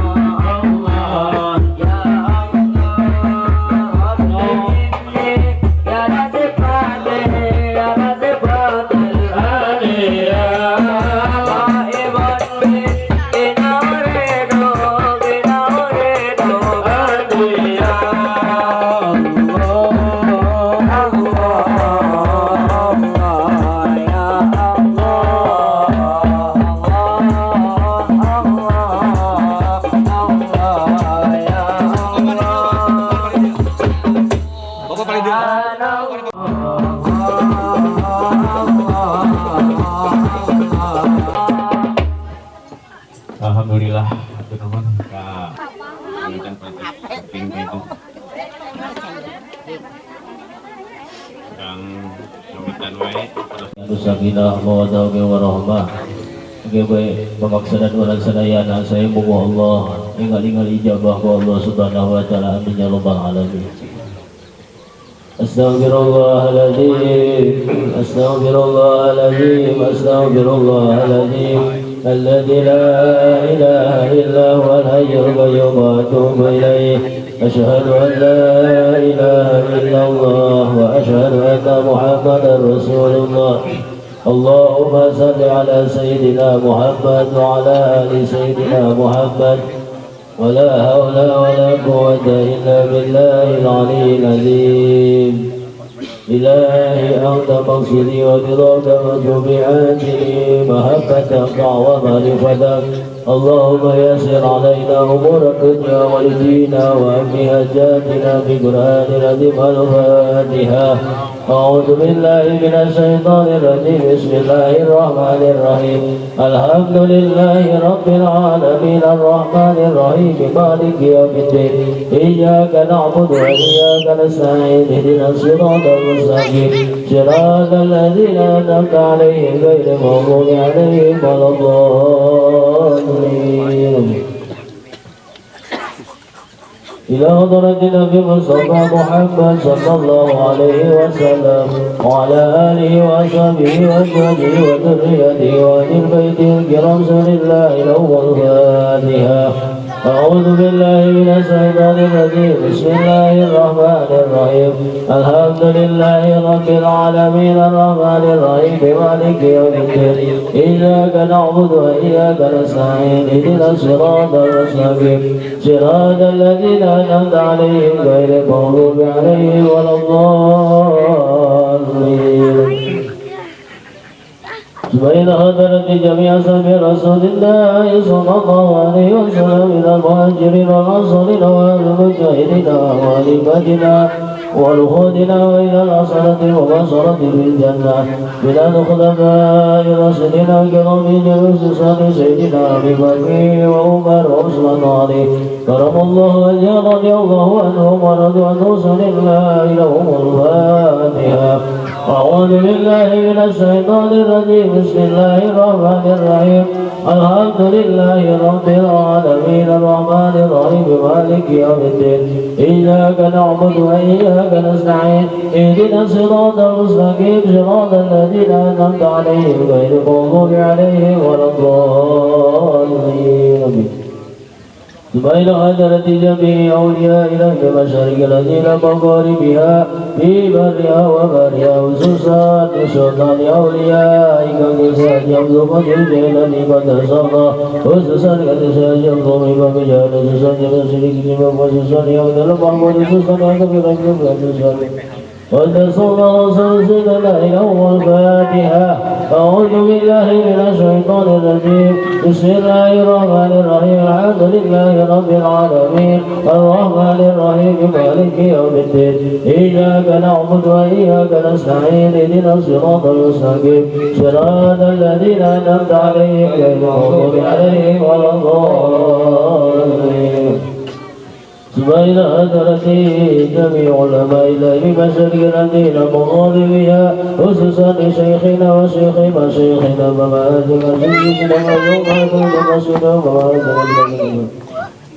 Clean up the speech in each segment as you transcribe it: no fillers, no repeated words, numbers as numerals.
Allah ya Allah Rabbi inni ya sifatil ya sifatil aliyah qa'iman inaridu inaridu ya Allah Allah Allah ya Allah Allah Allah Allah ya Allah. Bapak paling dia. Allah Allah. Alhamdulillah, hatur nuhun ka kan penting itu. Kang ngawitan wae. Sakinah, mawaddah warahmah. Oke baik, pemaksadan urang sadayana saya mu Allah ingal-ingal ijabah ku Allah Subhanahu wa taala, amin ya rabbal alamin. Astaghfirullahaladzim, astaghfirullahaladzim, astaghfirullahaladzim الذي لا إله إلا هو الحي القيوم وأتوب إليه. أشهد أن لا إله إلا الله وأشهد أن محمدا رسول الله. اللهم صل على سيدنا محمد وعلى آل سيدنا محمد، ولا حول ولا قوة إلا بالله العلي العظيم. إلهي، أنت مقصدي ورضاك مطلوبي، آتني محبتك ومعرفتك. اللهم يسر علينا أمور الدنيا والدين وأمن حاجاتنا بقرآن العظيم. الفاتحة. أعوذ بالله من الشيطان الرجيم. بسم الله الرحمن الرحيم. الحمد لله رب العالمين، الرحمن الرحيم، مالك يوم الدين. إياك نعبد وإياك نستعين. اهدنا الصراط المستقيم، صراط الذين أنعمت عليهم، غير المغضوب عليهم ولا الضالين. إلى حضرة النبي مصطفى محمد صلى الله عليه وسلم وعلى آله وأصحابه وأزواجه وذريته وأهل البيت الكرام. سر الله الأول. الفاتحة. أعوذ بالله من الشيطان الرجيم. بسم الله الرحمن الرحيم. الحمد لله رب العالمين، الرحمن الرحيم، مالك يوم الدين. إياك نعبد وإياك نستعين. اهدنا الصراط المستقيم، صراط الذين أنعمت عليهم، غير المغضوب عليهم ولا الضالين. بين حضرة جميع أصحاب رسول الله صلى الله عليه وسلم من المهاجرين والأنصار والمجاهدين والمدينة والهودنا، وإلى العشرة المبشرة بالجنة من الخلفاء الراشدين الكرام، خصوصا سيدنا أبي بكر وعمر وعثمان وعلي، كرم الله وجهه، رضي الله عنهم ورضوا عنه. صلى الله لهم. الفاتحة. أعوذ بالله من الشيطان الرجيم. بسم الله الرحمن الرحيم. الحمد لله رب العالمين، الرحمن الرحيم، مالك يوم الدين. إياك نعبد وإياك نستعين. اهدنا الصراط المستقيم، صراط الذين أنعمت عليهم، غير المغضوب عليهم ولا الضالين. بين حضرة جميع أولياء الله مشارق الأرض مغاربها، في برها وبحرها، خصوصا سلطان أوليائك قدس يمضي الجيلاني قدس الله، خصوصا قدس يمضي بمجال، خصوصا جل خصوصا يغدل محمود، خصوصا يغدل قدس الله سلسلة الأول. الفاتحة. أعوذ بالله من الشيطان الرجيم. بسم الله الرحمن الرحيم. الحمد لله رب العالمين، الرحمن الرحيم، مالك يوم الدين. إياك نعبد وإياك نستعين. اهدنا الصراط المستقيم، صراط الذين أنعمت عليهم، غير المغضوب عليهم ولا الضالين. بين حضرة جميع علماء الله بمشارق الأرض مغاربها، خصوصا لشيخنا وشيخ مشايخنا ومآتنا سيدنا ويوم.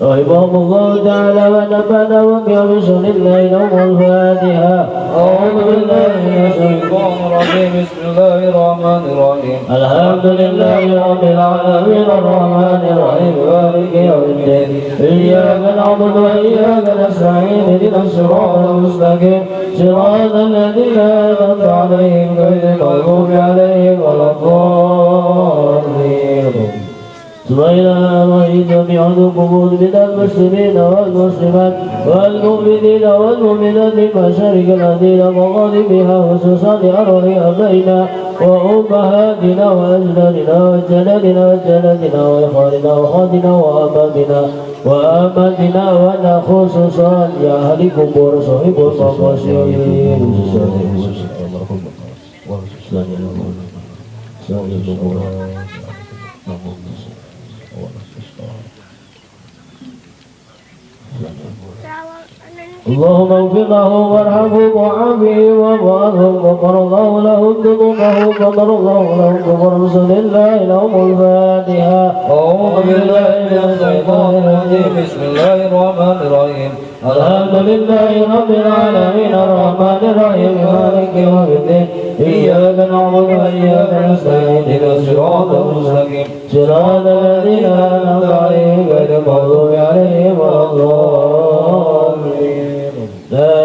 رحمهم الله تعالى ونفعنا وبهم بسم الله لهم الفاتحة. أعوذ بالله من الشيطان الرجيم. بسم الله الرحمن الرحيم. الحمد لله رب العالمين الرحمن الرحيم مالك يوم الدين إياك نعبد وإياك نستعين اهدنا الصراط المستقيم صراط الذين أنعمت عليهم غير المغضوب عليهم ولا الضالين. سبحان جميع القبور من المسلمين والمسلمات والمؤمنين والمؤمنات من مشارق الأرض ومغاربها خصوصا لأرواح آبائنا وأمهاتنا وأجدادنا وجدادنا وجداتنا وإخواننا وأخواتنا وآبائنا وآماتنا وأنا خصوصا يا أهل قبور صاحب المقاصد. اللهم اغفر له وارحمه وعافه واعف عنه وغفر الله له ذنوبه وغفر الله له وغفر لله لهم الفاتحة. أعوذ بالله من الشيطان الرجيم. بسم الله الرحمن الرحيم. الحمد لله رب العالمين الرحمن الرحيم مالك يوم الدين إياك نعبد وإياك نستعين اهدنا الصراط المستقيم صراط الذين أنعمت عليهم غير المغضوب عليهم ولا الضالين. لا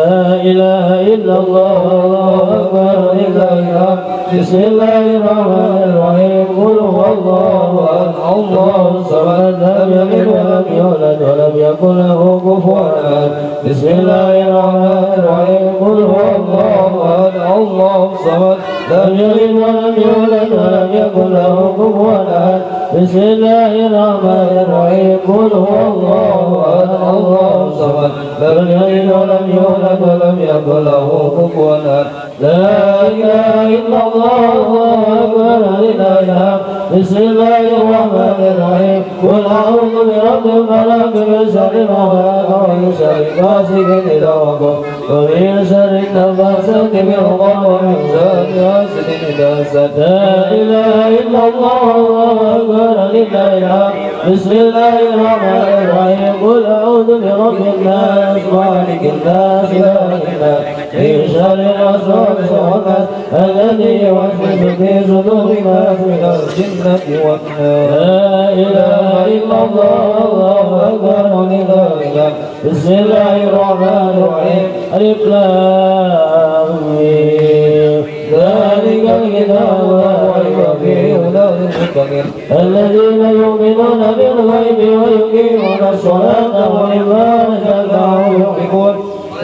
إله إلا الله الله أكبر لله الحمد. بسم الله الرحمن الرحيم. قل هو الله أحد الله الصمد لم يلد ولم يولد ولم يكن له كفوا أحد. بسم الله الرحمن الرحيم. قل هو الله أحد الله الصمد لم يلد ولم يولد ولم يكن له كفوا أحد. بسم الله الرحمن الرحيم. قل هو الله أحد الله الصمد لم يلد ولم يولد ولم يكن له كفوا أحد. لا إله إلا الله الله أكبر لله الحمد. بسم الله الرحمن الرحيم. قل أعوذ برب الفلق من شر ما خلق ومن شر غاسق إذا وقب ومن شر النفاثات في العقد ومن شر حاسد إذا حسد. لا إله إلا الله الله أكبر لله الحمد. بسم الله الرحمن الرحيم. قل أعوذ برب الناس مالك الناس إله الناس من شر الوسواس الخناس الذي يوسوس في صدور الناس من الجنة والنار. لا إله إلا الله الله أكبر لله الحمد. بسم الله الرحمن الرحيم. ألف لام ميم ذلك الكتاب لا ريب فيه هدى للمتقين الذين يؤمنون بالغيب ويقيمون الصلاة ومما رزقناهم ينفقون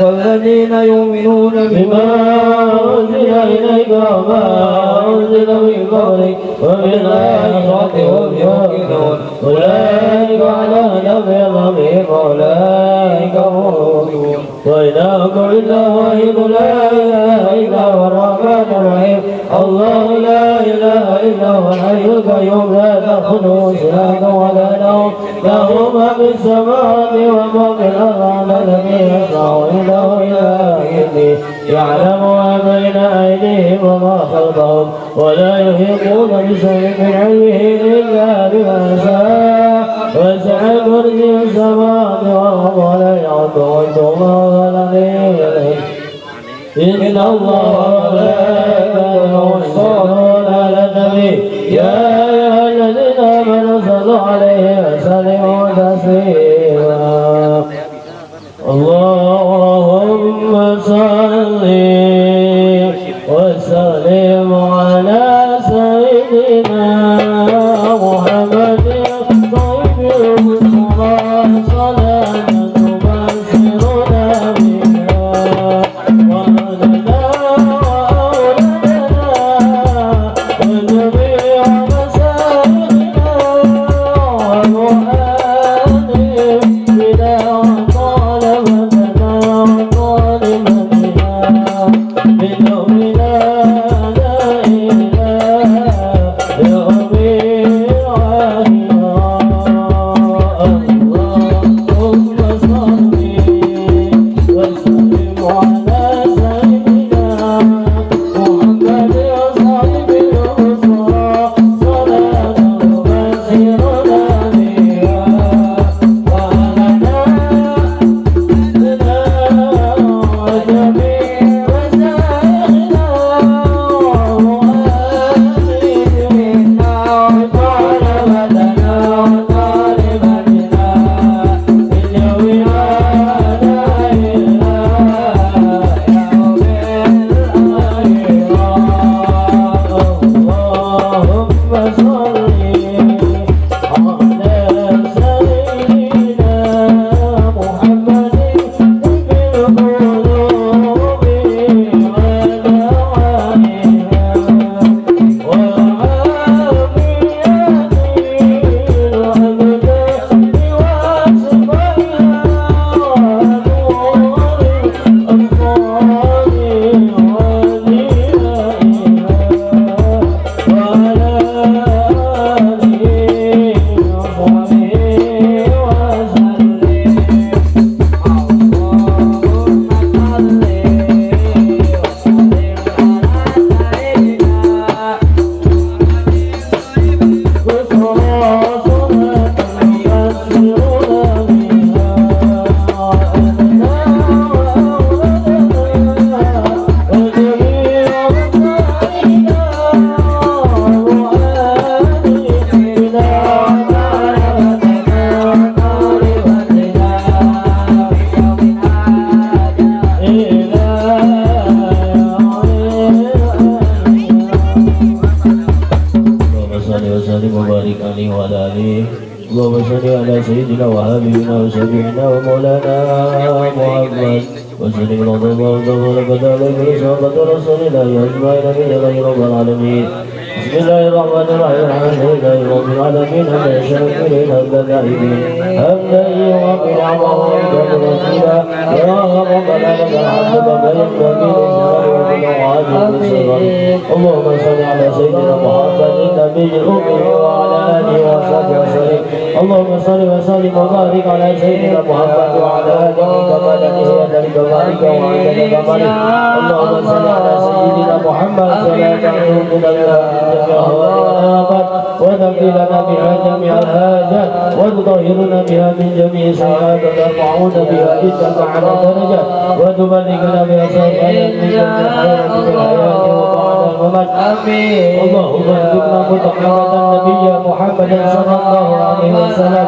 والذين يؤمنون بما أنزل إليك وما أنزل من قبلك وبالآخرة هم يوقنون أولئك على هدى من ربهم وأولئك هم المهتدون. وإلهكم إله واحد لا إله إلا هو الرحمن الرحيم. الله لا إله إلا هو الحي القيوم لا تأخذه سنة ولا نوم له ما في السماوات وما في الأرض الذي يشفع عنده إلا بإذنه يعلم ما بين أيديهم وما خلفهم ولا يحيطون بشيء من علمه إلا بما شاء. وسع كرسيه السماوات والأرض ولا يؤوده حفظهما وهو العلي العظيم. إن الله وملائكته يصلون على النبي يا أيها الذين آمنوا صلوا عليه وسلموا تسليما. اللهم صل وسلم على سيدنا محمد طيب المصطفى صلاة تبشرنا بها وأهلنا وأولادنا وجميع مسائلنا ومؤمنين بنا وطالبتنا وطالبتنا من يومنا إلى يوم الآخرة. اللهم سيدنا وحبيبنا وشفيعنا ومولانا محمد وسلم رضي الله تبارك وتعالى برسالة رسول الله أجمعين من الله رب العالمين. بسم الله الرحمن الرحيم. الحمد لله رب العالمين حمدا شاكرين حمدا دائمين حمدا يوافي نعمه ويكافئ يا ربنا لك الحمد كما ينبغي لجلال وجهك وعظيم سلطانك. اللهم صل على سيدنا محمد النبي الأمي وعلى آله وصحبه وسلم. اللهم صل وسلم وبارك على سيدنا محمد وعلى آله كما نهي لكمالك وعند كمالك. اللهم صل على سيدنا محمد صلاة تؤمن بها جميع الآفات وتقضي لنا بها جميع الحاجات وتطهرنا بها من جميع السيئات وترفعنا بها عندك على درجات وتبلغنا بها سوف من جميع الخيرات في الحياة وبعد الممات. اللهم ارزقنا متابعة النبي محمد صلى الله عليه وسلم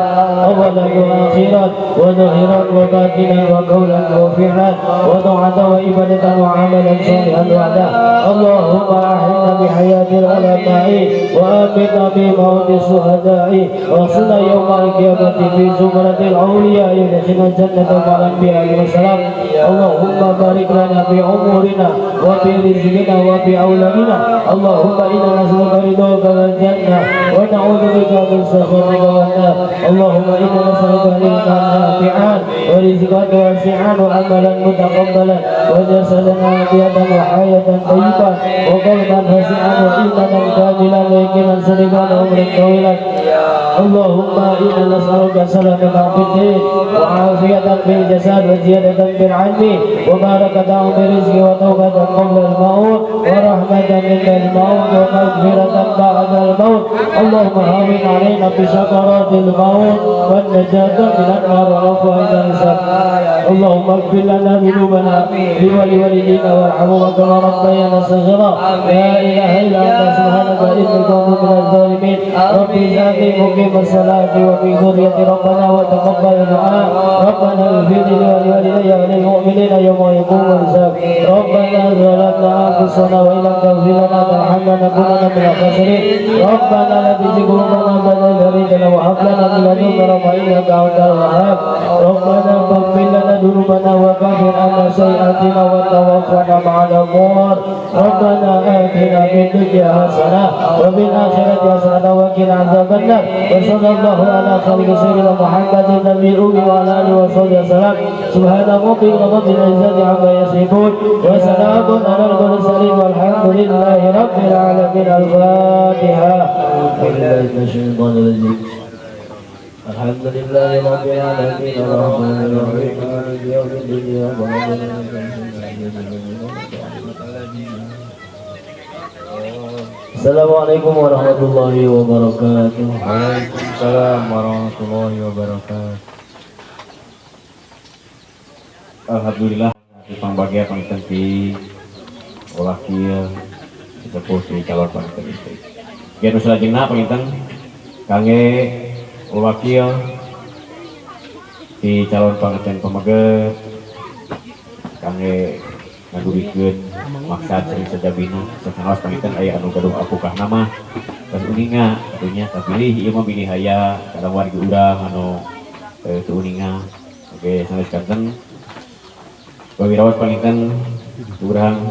أولا وأخيرا وظاهرا وباطنا وقولا وفعلا وطاعة وعبادة وعملا صالحا وحده. اللهم أحينا بحياة العلماء وأمتنا بموت الشهداء واحشرنا يوم القيامة في زمرة الأولياء وادخلنا الجنة مع الأنبياء والسلام. اللهم بارك لنا في عمرنا وفي رزقنا وفي أولادنا. اللهم إنا نسألك رضاك والجنة ونعوذ بك من سخطك والنار. اللهم إنا نسألك علما نافعا ورزقا واسعا وعملا متقبلا وجسدا عافية وحياة طيبة وقلبا خاشعا وإيمانا كاملا ويقينا صادقا وعمرا طويلا. اللهم إنا نسألك سلامة في الدين وعافية في الجسد وزيادة في العلم وبركة في الرزق وتوبة قبل الموت ورحمة عند الموت ومغفرة بعد الموت. اللهم هون علينا بسكرات الموت والنجاة من النار والعفو عند الحساب. اللهم اغفر لنا ذنوبنا ولوالدينا وارحمهما كما ربيانا صغيرا. لا إله إلا أنت سبحانك إني كنت من الظالمين. رب اجعلني مقيم الصلاة ومن ذريتي ربنا وتقبل دعاء. ربنا اغفر لي ولوالدي وللمؤمنين يوم يقوم الحساب. ربنا ظلمنا أنفسنا وإن لم تغفر لنا وترحمنا لنكونن من الخاسرين. ربنا لا تزغ قلوبنا بعد إذ هديتنا وهب لنا من لدنك رحمة إنك أنت الوهاب. ربنا فاغفر لنا ذنوبنا وكفر عنا سيئاتنا وتوفنا مع الأبرار. ربنا آتنا في الدنيا حسنة وفي الآخرة حسنة وقنا عذاب النار. وصلى الله على خير سيدنا محمد النبي الأمي وعلى آله وصحبه وسلم. سبحان ربك رب العزة عما يصفون وسلام على المرسلين والحمد لله رب العالمين. الفاتحة. بالله من الشيطان الرجيم. الحمد لله رب العالمين الرحمن الرحيم مالك يوم الدين إياك نعبد وإياك نستعين. Assalamualaikum warahmatullahi wabarakatuh. Waalaikumsalam warahmatullahi wabarakatuh. Alhamdulillah di pangbagia panginten ti wakil sesepuh di calon panganten istri. Kieu nu salajengna panginten kangge wakil di calon panganten pameget kangge ngagurikeun maksad sering sajabina sanaos panginten aya anu gaduh apukah nama tos uninga atunya tapilih ieu mah bilih aya kadang wargi urang anu teu uninga. Oke, sanes kanten Pawirawas panginten urang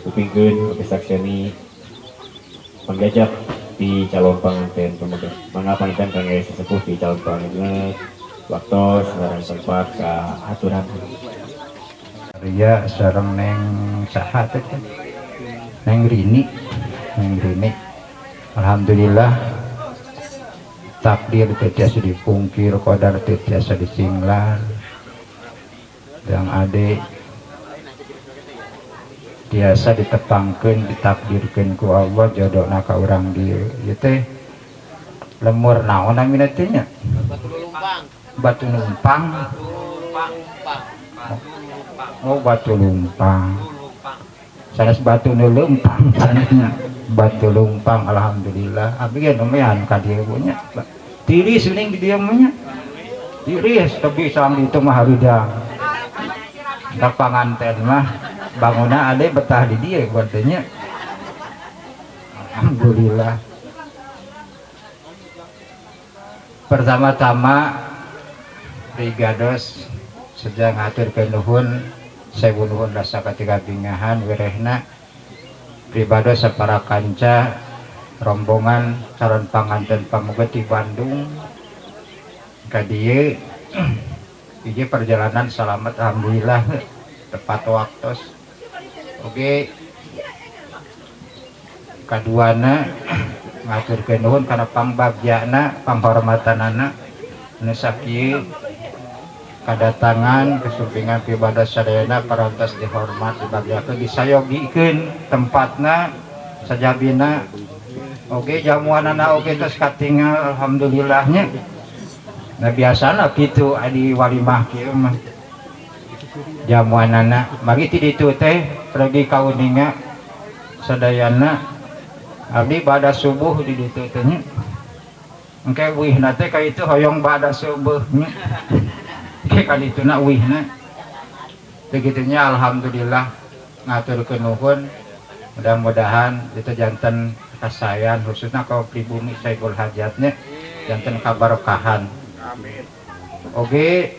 kupingkeun kesaksiani panggajak di calon panganten pameget. Mangga panginten kangge sesepuh di calon panganten waktos sareng tempat kahaturan. Ria sareng Neng saha teh teh? Neng Rini, Neng Rini. Alhamdulillah takdir teu tiasa dipungkir, qadar teu tiasa disinglar. Dan ade tiasa ditepangkeun, ditakdirkeun ku Allah jodohna ka urang dieu. Ieu teh lemur naon namina teh nya? Batu Numpang. Oh, Batu Lumpang. Sanes batu nu leumpang sanesnya. Batu Lumpang, alhamdulillah. Abi ge lumayan ka dieu nya. Tiris uning di dieu mah nya. Tiris tapi sang ditu mah harudang. Da panganten mah bangunna ade betah di dieu berarti nya. Alhamdulillah. Pertama-tama pribados seja ngaturkeun nuhun sewu nuhun rasa katikabingahan wirehna pribados sapara kanca rombongan calon panganten pamuget di Bandung ka dieu. Hiji perjalanan selamat, alhamdulillah, tepat waktu. Oke, kaduana ngaturkeun nuhun kana pangbagyana, panghormatanana nu sakieu kadatangan kesumpingan pribados sadayana parantos dihormat, dibagyakeun, disayogikeun tempatna sajabina. Oke, jamuanana oge tos katingal, alhamdulillahnya. Nah, biasana kitu di walimah kieu mah jamuanana. Mari ti ditu teh pergi kauninga sadayana, abdi bada subuh di ditu teh nya. Engke uihna teh ka itu hoyong bada subuh nya. Engke ka dituna uihna. Begitunya, alhamdulillah, ngaturkeun nuhun, mudah-mudahan itu janten kasayan, khususnya kaum pribumi Saiful Hajatnya janten kabarokahan. Amin. Oke,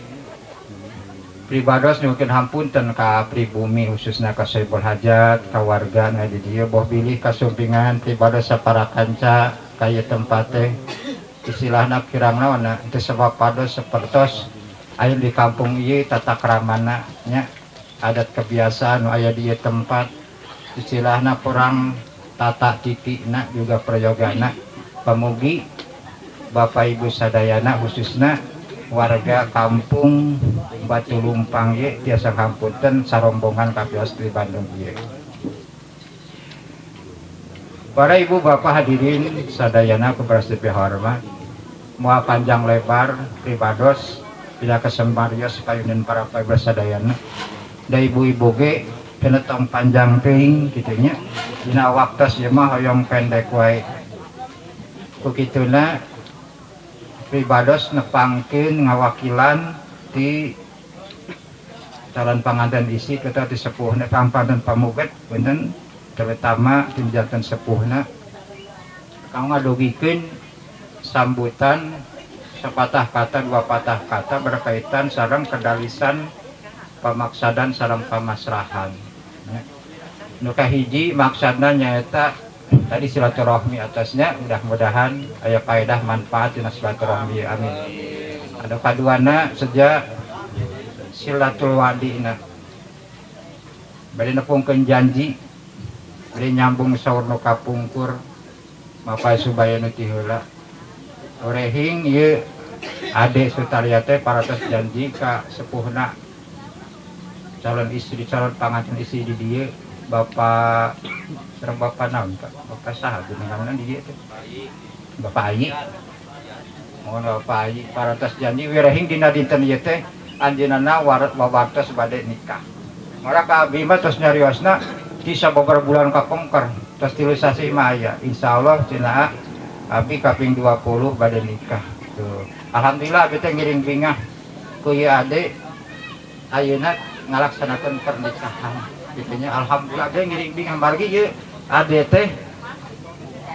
pribados mungkin hampunten ka pribumi, khususnya ka Saiful Hajat, ka warga na di dieu, boh bilih kasumpingan pribados sapara kanca ka ieu tempat teh istilahna kirang naon teu sapapados sapertos aya di kampung ieu tata kramana nya, adat kebiasaan nu aya di ieu tempat istilahna kurang tata titikna juga prayogana. Pamugi Bapak Ibu sadayana, khususnya warga kampung Batu Lumpang ye, tiasa hampunten sarombongan kapios di Bandung ieu. Para ibu bapak hadirin sadayana ku hormat, moal panjang lebar pribados bila kesempatan payunan para ibu sadayana da ibu-ibu ge kena tong panjang teuing kitu nya, dina waktos ieu mah hoyong pendek wae. Ku kituna pribados nepangkeun ngawakilan di calon panganten isi atau di sepuhna panganten pamuget punten, terutama di janten sepuhna, kang ngadugikeun sambutan sepatah kata dua patah kata berkaitan sareng kedalisan pamaksadan sareng pamasrahan. Nu kahiji maksudna nyaeta tadi silaturahmi atasnya, mudah-mudahan aya faedah manfaat dina silaturahmi, amin. Ada kaduana sejak silatul wadina bade nepungkeun janji, bade nyambung saur nu kapungkur mapay subaya nu ti heula. Orehing ieu Ade Sutarya teh paratos janji ka sepuhna calon istri, calon panganten istri di dieu, Bapak sareng Bapak naon, Pak? Bapak saha jenengan di dieu teh? Bapak Ayi. Mohon Bapak Ayi parantos janji wirehing dina dinten ieu teh anjeunna wawartos bade nikah. Mara ka abdi mah tos nyariosna ti sababaraha bulan kapengker, tos 3 sasih mah aya. Insyaallah cenah abdi kaping 20 bade nikah. Tuh. Alhamdulillah abdi teh ngiring bingah ku ieu ade ayeuna ngalaksanakeun pernikahan. Gitunya, alhamdulillah abdi ngiring bingah margi ieu ade teh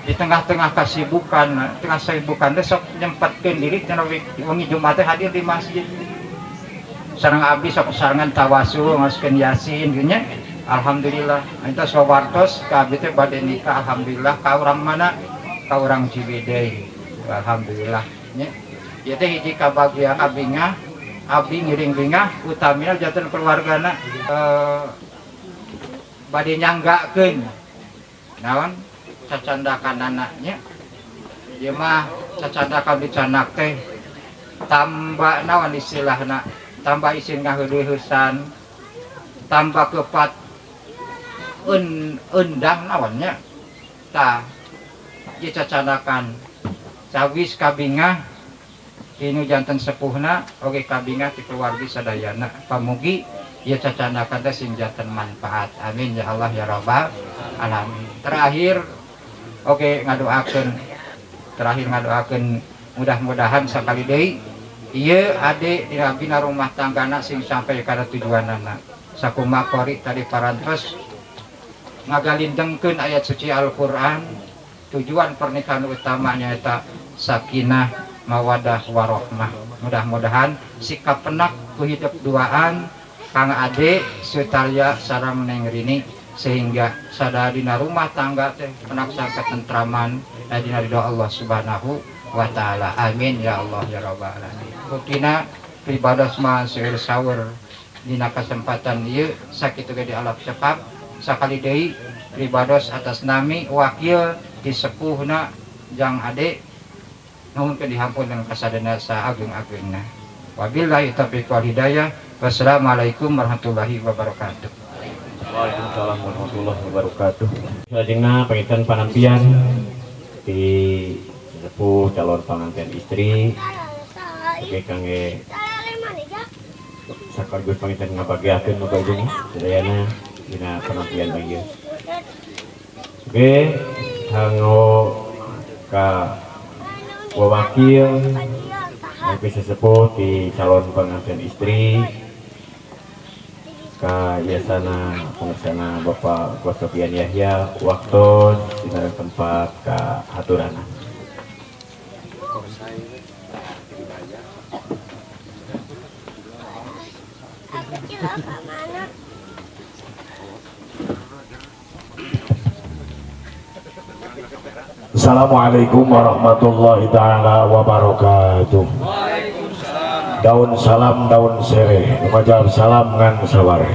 di tengah-tengah kasibukan, tengah kesibukan teh sok nyempatkeun diri cenah wengi Jumat teh hadir di masjid. Sareng abdi sok sarengan tawasul ngaoskeun Yasin gitu nya. Alhamdulillah eta sawartos ka abdi teh bade nikah, alhamdulillah ka urang mana? Ka urang Ciwidey. Alhamdulillah nya. Ieu teh hiji kabagian abdi ngah, abdi ngiring bingah utamina janten keluargana bade nyanggakeun naon cacandakanana nya. Ieu mah cacandakan dicanak teh tambah naon istilahna, tambah isin ngaheudeui-heusan, tambah kepat endang naonnya. Tah ieu cacandakan cawis kabingah tinu janten sepuhna oge kabingah ti keluargi sadayana. Pamugi ieu cacandakan teh sing janten manfaat, amin ya Allah ya rabbal alamin. Terakhir oge ngadoakeun, terakhir ngadoakeun mudah-mudahan sakali deui ieu ade dina bina rumah tanggana sing sampai kana tujuanana. Sakumaha qori tadi parantos ngagalindengkeun ayat suci Al-Qur'an, tujuan pernikahan utamanya eta sakinah. mawadah warohmah. Mudah-mudahan sikap penak ku hidup duaan Kang Ade Sutarya sareng Neng Rini sehingga sadaya dina rumah tangga teh penak ketentraman dina ridho Allah Subhanahu wa taala. Amin ya Allah ya rabbal alamin. Buktina pribados mah seueur saur dina kesempatan ieu sakitu ge di alap cekap sakali deui pribados atas nami wakil di sepuhna Jang Ade nuhunkeun dihampun kasadayana saageng-agengna. Wabillahi taufiq wal hidayah. Wassalamualaikum warahmatullahi wabarakatuh. Waalaikumsalam warahmatullahi wabarakatuh. Salajengna panginten panampian di sesepuh calon pengantin istri. Oke kangge sakaligus panginten ngabagiakeun Bapak Ibu sadayana dina penampian ieu. Oke, kanggo ka wakil sampai sesepuh di calon pengantin istri ka yasana pengersana Bapak Sofian Yahya waktu di tempat ka haturana. Assalamualaikum warahmatullahi taala wabarakatuh. Daun salam daun sereh, mengucap salam ngan saware.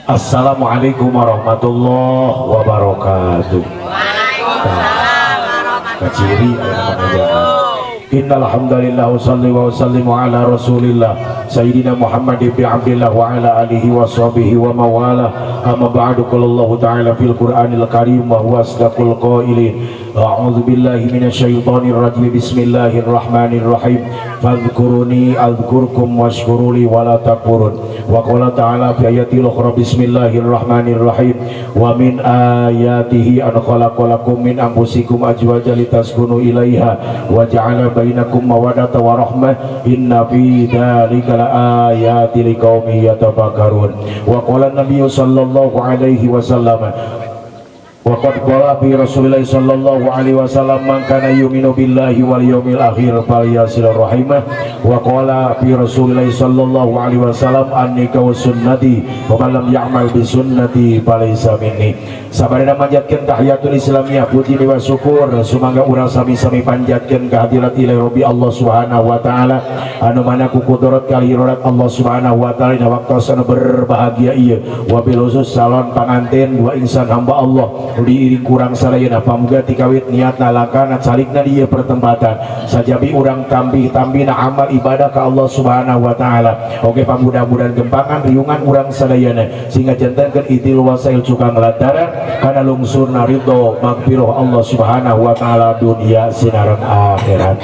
Assalamualaikum warahmatullahi wabarakatuh. Waalaikumsalam warahmatullahi. Kaciri aya penajaan. Innal hamdalillah usalli wa usallimu ala Rasulillah Sayyidina Muhammad ibn Abdillah wa ala alihi wa sahbihi wa mawala. Amma ba'du, qala Allah ta'ala fil Qur'anil Karim wa huwa asdaqul qailin. A'udzu billahi minasyaitonir rajim. Bismillahirrahmanirrahim. Fadhkuruni adhkurkum washkuruli wa la takfurun. Wa qala ta'ala fi ayatil ukhra bismillahirrahmanirrahim. Wa min ayatihi an khalaqalakum min anfusikum azwajan litaskunu ilaiha wa ja'ala bainakum mawaddatan wa rahmah. Inna fi dzalika laayatin liqaumin yatafakkarun. Wa qala an-nabiyyu sallallahu alaihi wasallam wa qad qala bi Rasulillah sallallahu alaihi wasallam man kana yu'minu billahi wal yawmil akhir falyasil rahimah. Wa qala bi Rasulillah sallallahu alaihi wasallam an-nikahu sunnati wa man lam ya'mal bi sunnati falaysa minni. Sabarena manjatkeun tahiyatul islamiyah, puji wa syukur sumangga urang sami-sami panjatkeun kehadirat ilahi Rabbi Allah Subhanahu wa taala anu mana ku kudurat kali irodat Allah Subhanahu wa taala dina waktos anu berbahagia ieu wabil khusus salon panganten dua insan hamba Allah diiring kurang sadayana pamuga tikawit niatna lakana calikna di ieu pertempatan sajabi urang tambih-tambihna amal ibadah ka Allah Subhanahu wa taala. Oke pamudah-mudahan gempangan riungan urang sadayana sehingga jantenkeun itil wasail cukang lantaran kana lungsurna ridho magfirah Allah Subhanahu wa taala dunia sinaran akhirat.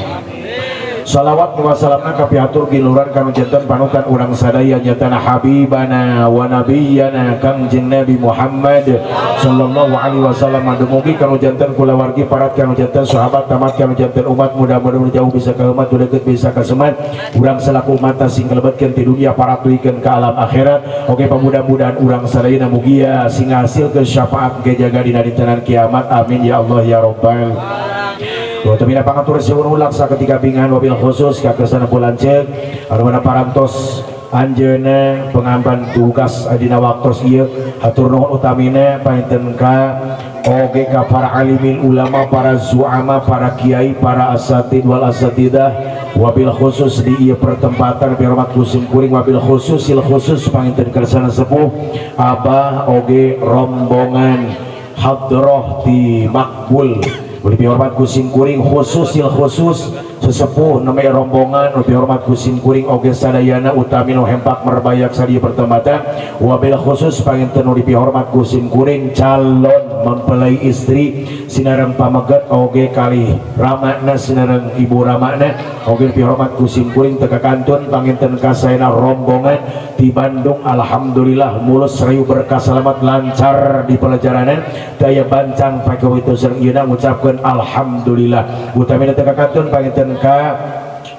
Salawat wa salamna kapihatur giluran kanu janten panutan urang sadaya nyatana habibana wa nabiyana Kangjeng Nabi Muhammad sallallahu alaihi wasallam. Dumugi kanu janten kulawargi parat kanu janten sahabat tamat kanu janten umat, mudah-mudahan jauh bisa ka umat deukeut bisa ka semat urang selaku umat sing kalebetkeun ti dunia paratuikeun ka alam akhirat. Oke pamudah-mudahan urang sadaya mugia sing hasilkeun syafaat ge jaga dina dintenan kiamat. Amin ya Allah ya rabbal alamin. Pangatur siwun ulak saketika bingan wabil khusus ka kersana bulanceuk anu mana parantos anjeunna pengamban tugas dina waktos ieu hatur nuhun utamina panginten ka oge ka para alimin ulama, para zuama, para kiai, para asatid wal asatidah wabil khusus di ieu pertempatan bihormat kusim kuring wabil khusus sil khusus panginten kersana sepuh abah oge rombongan hadroh di makbul lebih hormat kusim kuring khusus sil khusus sesepuh namanya rombongan lebih hormat kusim kuring oge sadayana utamino hempak merbayak sadia pertempatan wabil khusus panginten lebih hormat kusim kuring calon mempelai istri sinareng pameget oge kali ramakna sinareng ibu ramakna oge lebih hormat kusim kuring teka kantun panginten kasayana rombongan di Bandung. Alhamdulillah mulus rayu berkah selamat lancar di perjalanan daya bancang pakai itu sareng ieuna ngucapkeun alhamdulillah utamina teka kantun panginten ka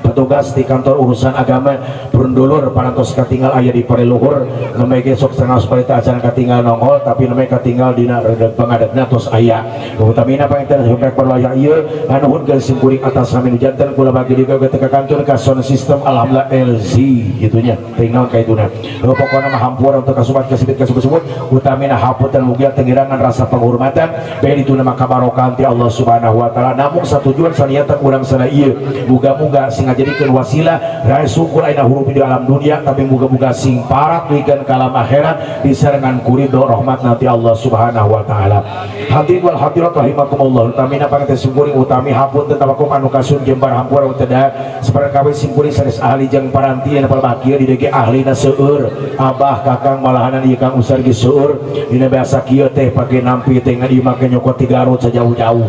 Petugas di kantor urusan agama Brundulur parantos katinggal aya di pariluhur nembe ge sok sangaos parita acan katinggal nongol tapi nembe katinggal dina redeg pangadegna tos aya. Utamina panginten sampai perlaya ieu nganuhunkeun simkuring atas nami nu janten kula bagi dieu ge teu kantun ka sound system alhamdulillah LZ gitu nya teuing naon kaituna. Pokona mah hampura untuk kasubat kasebut kasebut utamina hapunten mugia tengirangan rasa penghormatan bae dituna maka kabarokahan ti Allah Subhanahu wa taala. Namung satujuan saniatan urang sana ieu muga-muga sing ngajadikeun wasilah rae syukur ayeuna hurup di alam dunia tapi muga-muga sing parat duikeun ka alam akhirat disarengan ku ridho rahmat nanti Allah Subhanahu wa taala. Hadirin wal hadirat rahimakumullah utamina pangeun simkuring utami hapunten tawakum anu kasun jembar hampura teu saperkawe simkuring sanes ahli jeung paranti anu palbakir di dieu ahlina seueur abah kakang malahanan ieu Kang Usar geus seueur dina biasa kieu teh pake nampi teh ngan ieu make nyokot ti Garut sajauh-jauh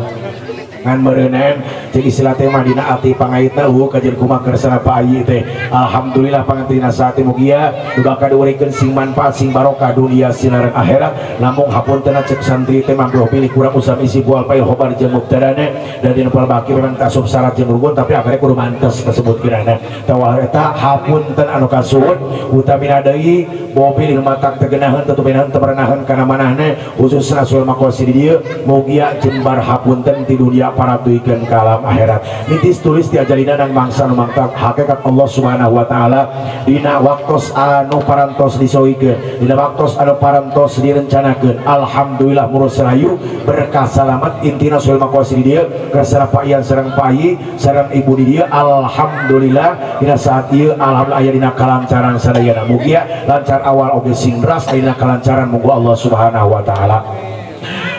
ngan meureunan jeung istilah teh mah dina ati pangaitna eueuh kajeun kumaha kersana Pak Ayi teh. Alhamdulillah pangantina saat mugia nu bakal diurikeun sing manfaat sing barokah dunia sinareng akhirat. Namung hapunten cek santri teh mah pilih kurang usam isi bual pail khobar jeung mubtadana dan dina palbaki memang tasub syarat jeung rukun tapi akhirnya kudu mantes kasebut kirana tawah eta hapunten anu kasuhun utamina deui mobil matak tegenaheun tetupenaheun teperenaheun kana manahna khususna sul maqasid dieu mugia jembar hapunten ti dunia paratuikeun ka alam akhirat. Nitis tulis diajarina nang mangsa nu mangta hakikat Allah Subhanahu wa taala dina waktos anu parantos disoikeun dina waktos anu parantos direncanakeun. Alhamdulillah murus rahayu berkah salamat intina sul maqasid dieu kersana Pak Ian sareng Pak Ayi sareng Ibu di dieu. Alhamdulillah dina saat ieu alhamdulillah aya dina kalancaran sadayana mugia lancar awal oge sing ras dina kalancaran muga Allah Subhanahu wa taala.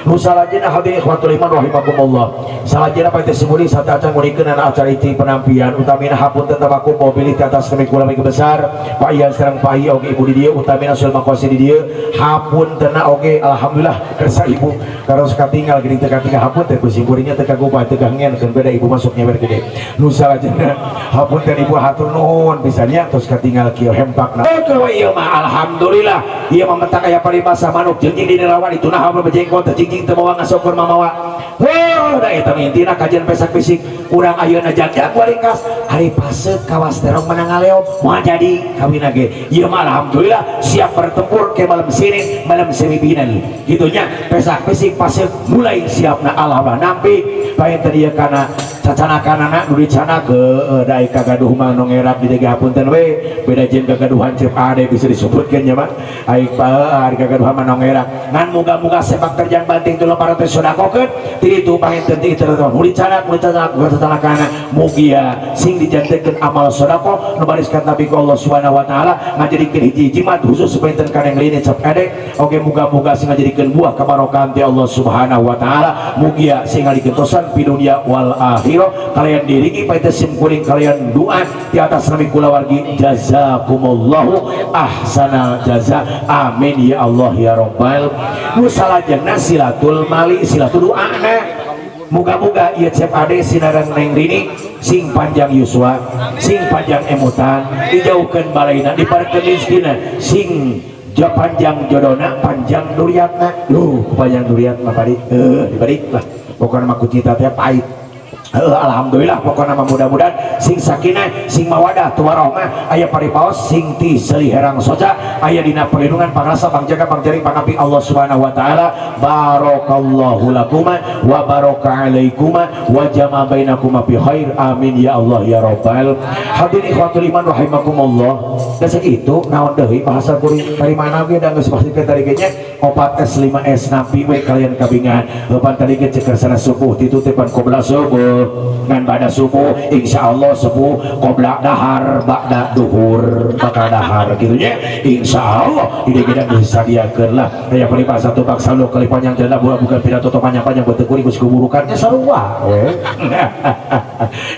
Nu salajengna hadirin ikhwatul iman rahimakumullah. Salajengna pantes simuli satacan ngurikeun acara iti penampian utamina hapunten tabaku mobil di atas kami kula besar Pak Ian sareng Pak Ayi oge Ibu di dieu utamina sul maqasid di dieu hapuntenna oge alhamdulillah kersa ibu karos katinggal geuning teu katinggal hapunten ku simkuringnya teu kagupa teu kangen keun beda ibu masuk nyewer gede. Nu salajengna hapunten ibu hatur nuhun pisannya tos katinggal kieu hempakna. Oke ieu mah alhamdulillah ieu mah mentak aya paribasa manuk jeung di nerawan itu nah bejengkot cing teu mawa ngasokur mamawa. Heuh da eta intina kajian pesak fisik urang ayeuna jagjag walikas hari pase kawas terong menang ngaleop moal jadi kawin ge ieu mah alhamdulillah siap bertempur ke malam sinin malam semifinal kitu nya pesak fisik pase mulai siapna alhamdulillah nampi bae teh ieu kana cacanakanana nu dicana ke da kagaduh mah nu ngerak di dieu hapunten we beda jeung kagaduhan Cep Ade bisa disebutkeun nya mah ai ari kagaduhan mah nu ngerak ngan muga-muga sepak terjang banting teu lempar teh sodakokeun ti ditu panginten ti teu nu dicana cacanakanana mugia sing dijantenkeun amal sedekah nu bariskan Nabi ku Allah Subhanahu wa taala ngajadikeun hiji jimat khusus panginten kana lini Cep Ade oge muga-muga sing ngajadikeun buah kabarokahan ti Allah Subhanahu wa taala mugia sing ngaligentosan pi dunia wal akhirah kalian diriki paita simkuring kalian doa di atas nami kulawargi jazakumullahu ahsanal jaza amin ya Allah ya rabbal. Nu salajengna silatul mali silatul doana muga-muga ieu Cep Ade sinareng Neng Rini sing panjang yuswa sing panjang emutan dijauhkeun balaina diparekeun rezekina sing panjang jodona panjang duriatna duh panjang duriat mah balik dibalik lah pokona mah kucita teh pahit. Alhamdulillah pokona mah mudah-mudahan sing sakinah sing mawadah tuwarahmah aya paripaos sing ti seliherang soja aya dina perlindungan pangrasa pangjaga pangjaring pangapi Allah Subhanahu wa taala. Barakallahu lakuma wa baraka alaikuma wa jama bainakuma bi khair amin ya Allah ya rabbal. Hadirin ikhwatul iman rahimakumullah. Da sakitu naon deui bahasa kuring dari mana ge da geus pasti tadi ge nya 4S 5S nampi we kalian kabingahan leupan tadi ge ceuk sana subuh ditutipan qobla subuh ngan bada subuh insyaallah subuh qobla dahar ba'da duhur bakal dahar kitu nya insyaallah di dieu ge disadiakeun lah aya paribasa satu baksa lu kali panjang jalan bukan pidato panjang-panjang buat kuring geus kuburukannya sarua we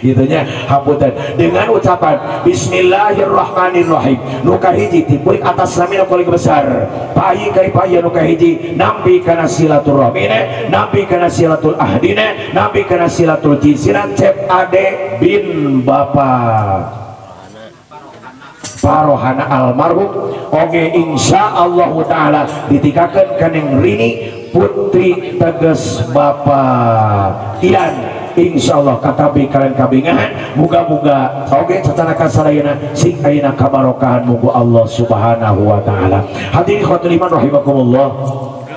kitu nya hapunten dengan ucapan bismillahirrahmanirrahim nu kahiji tipurik atas nami nu paling besar payi kai payi nu kahiji nampi kana silaturahmina nampi kana silatul ahdina nampi kana silatul jinsina Cep Ade bin Bapak Parohana almarhum oge insyaallah taala ditikakeun ka Neng Rini putri teges Bapak Ian. Insyaallah katabi kalian kabingahan muga-muga oge cacanakan sadayana sing ayeuna kabarokahan mugu Allah Subhanahu wa taala. Hadirin ikhwatul iman rahimakumullah.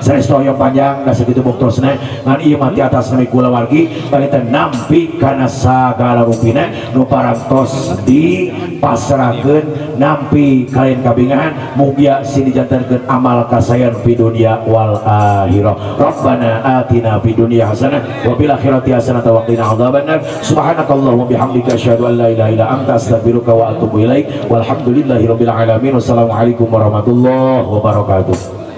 Sanes hoyong panjang da sakitu buktosna ngan ieu mah ti atas nami kulawargi panginten nampi kana sagala rupina nu parantos dipasrahkeun nampi kalian kabingahan mugia sing dijantenkeun amal kasayan fi dunya wal akhirah. Rabbana atina fid dunya hasanah wa fil akhirati hasanah wa qina adzabannar. Subhanakallahumma bihamdika asyhadu an la ilaha illa anta astaghfiruka wa atubu ilaik. Walhamdulillahirabbil alamin. Wassalamualaikum warahmatullahi wabarakatuh.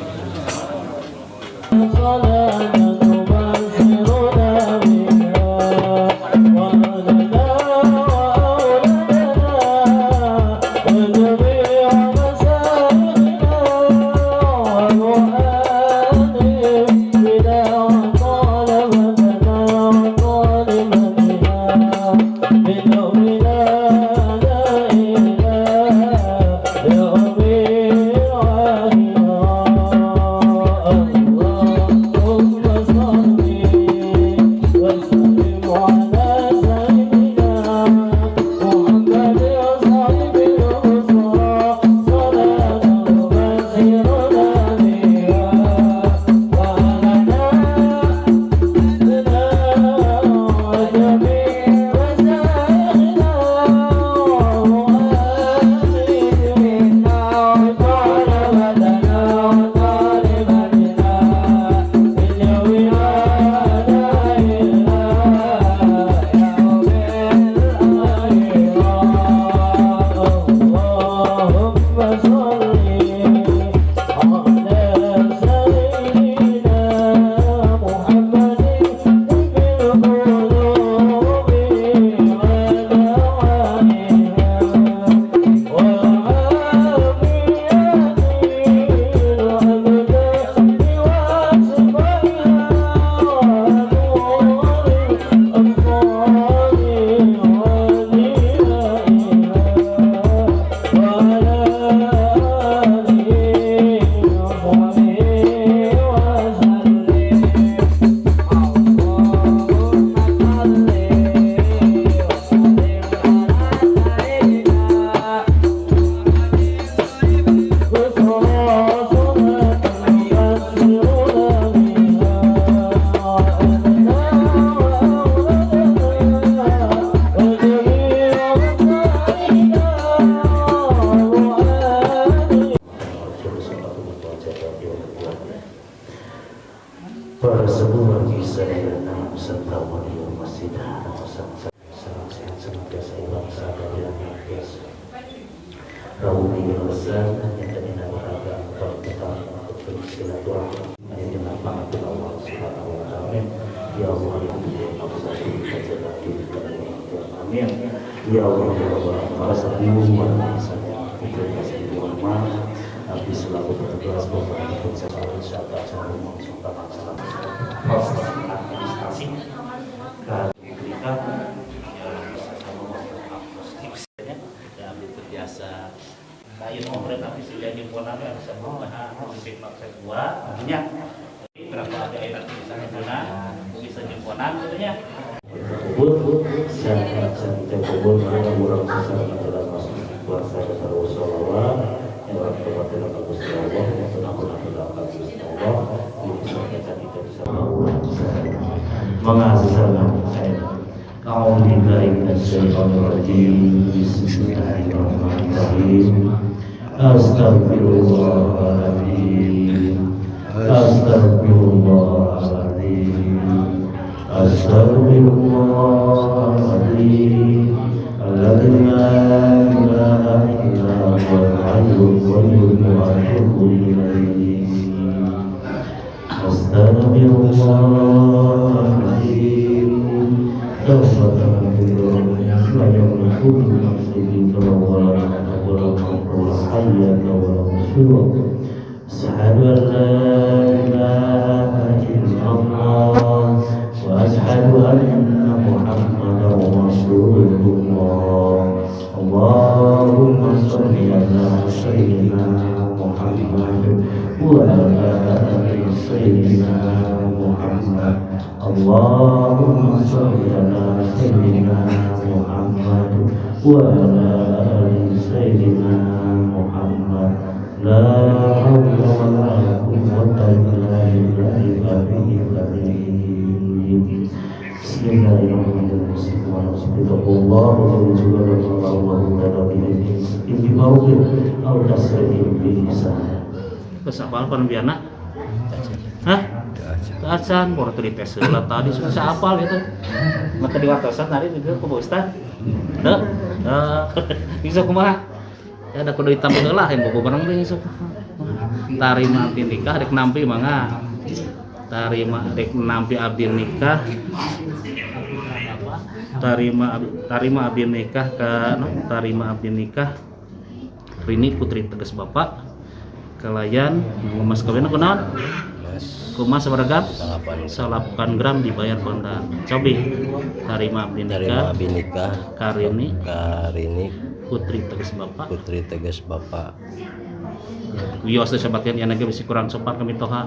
Ya Allah, ya Allah, para sepuh, para selaku petugas proses administrasi kita ya terbiasa lain pemerintah bisa himpunan bisa berusaha dua artinya berapa ada enak bisa himpunan bisa himpunan tentunya kubur saya kubur mana urang sesama dalam masuk puasa terus sholawat yang orang dalam Gusti Allah yang tenang dalam Gusti Allah kita bisa mengasihkan saya. A'udzu billahi minasyaitonir rajim. Bismillahirrahmanirrahim. Astaghfirullahaladzim. Astaghfirullahaladzim. Astaghfirullahaladzim. Alladzi la ilaha illa huwal hayyul qayyum wa atubu ilaihi. Astaghfirullahaladzim. Tawbatan la yamliku nafsi أشهد أن لا إله إلا الله وأشهد أن محمدا رسول الله. اللهم صل على سيدنا محمد. Muhammad wa ala ali sayyidina Muhammad. Allahumma shalli ala sayyidina Muhammad wa ala ali sayyidina Muhammad. La hawla wa la quwwata illa billahil aliyyil azim. Bismillahirrahmanirrahim. Terus apal panambiana? Hah? Acan, baru tadi tes heula tadi susah apal gitu. Maka diwatosan tadi juga ku Pak Ustad. Heuh. Bisa kumaha? Ya ada kudu ditambah heula yang bobo bareng deui sok. Tarima abdi nikah rek nampi mangga. Tarima rek nampi abdi nikah. Tarima abdi nikah ka no, tarima abdi nikah Rini putri tegas bapak kalayan mas kawin kunaon? Kumas sabaraha gram? 8 gram dibayar kontan. Cobi tarima abdi nikah Karini putri tegas bapak. Putri tegas bapak. Wios teh sabatkeun nya ge bisi kurang sopan kami toha.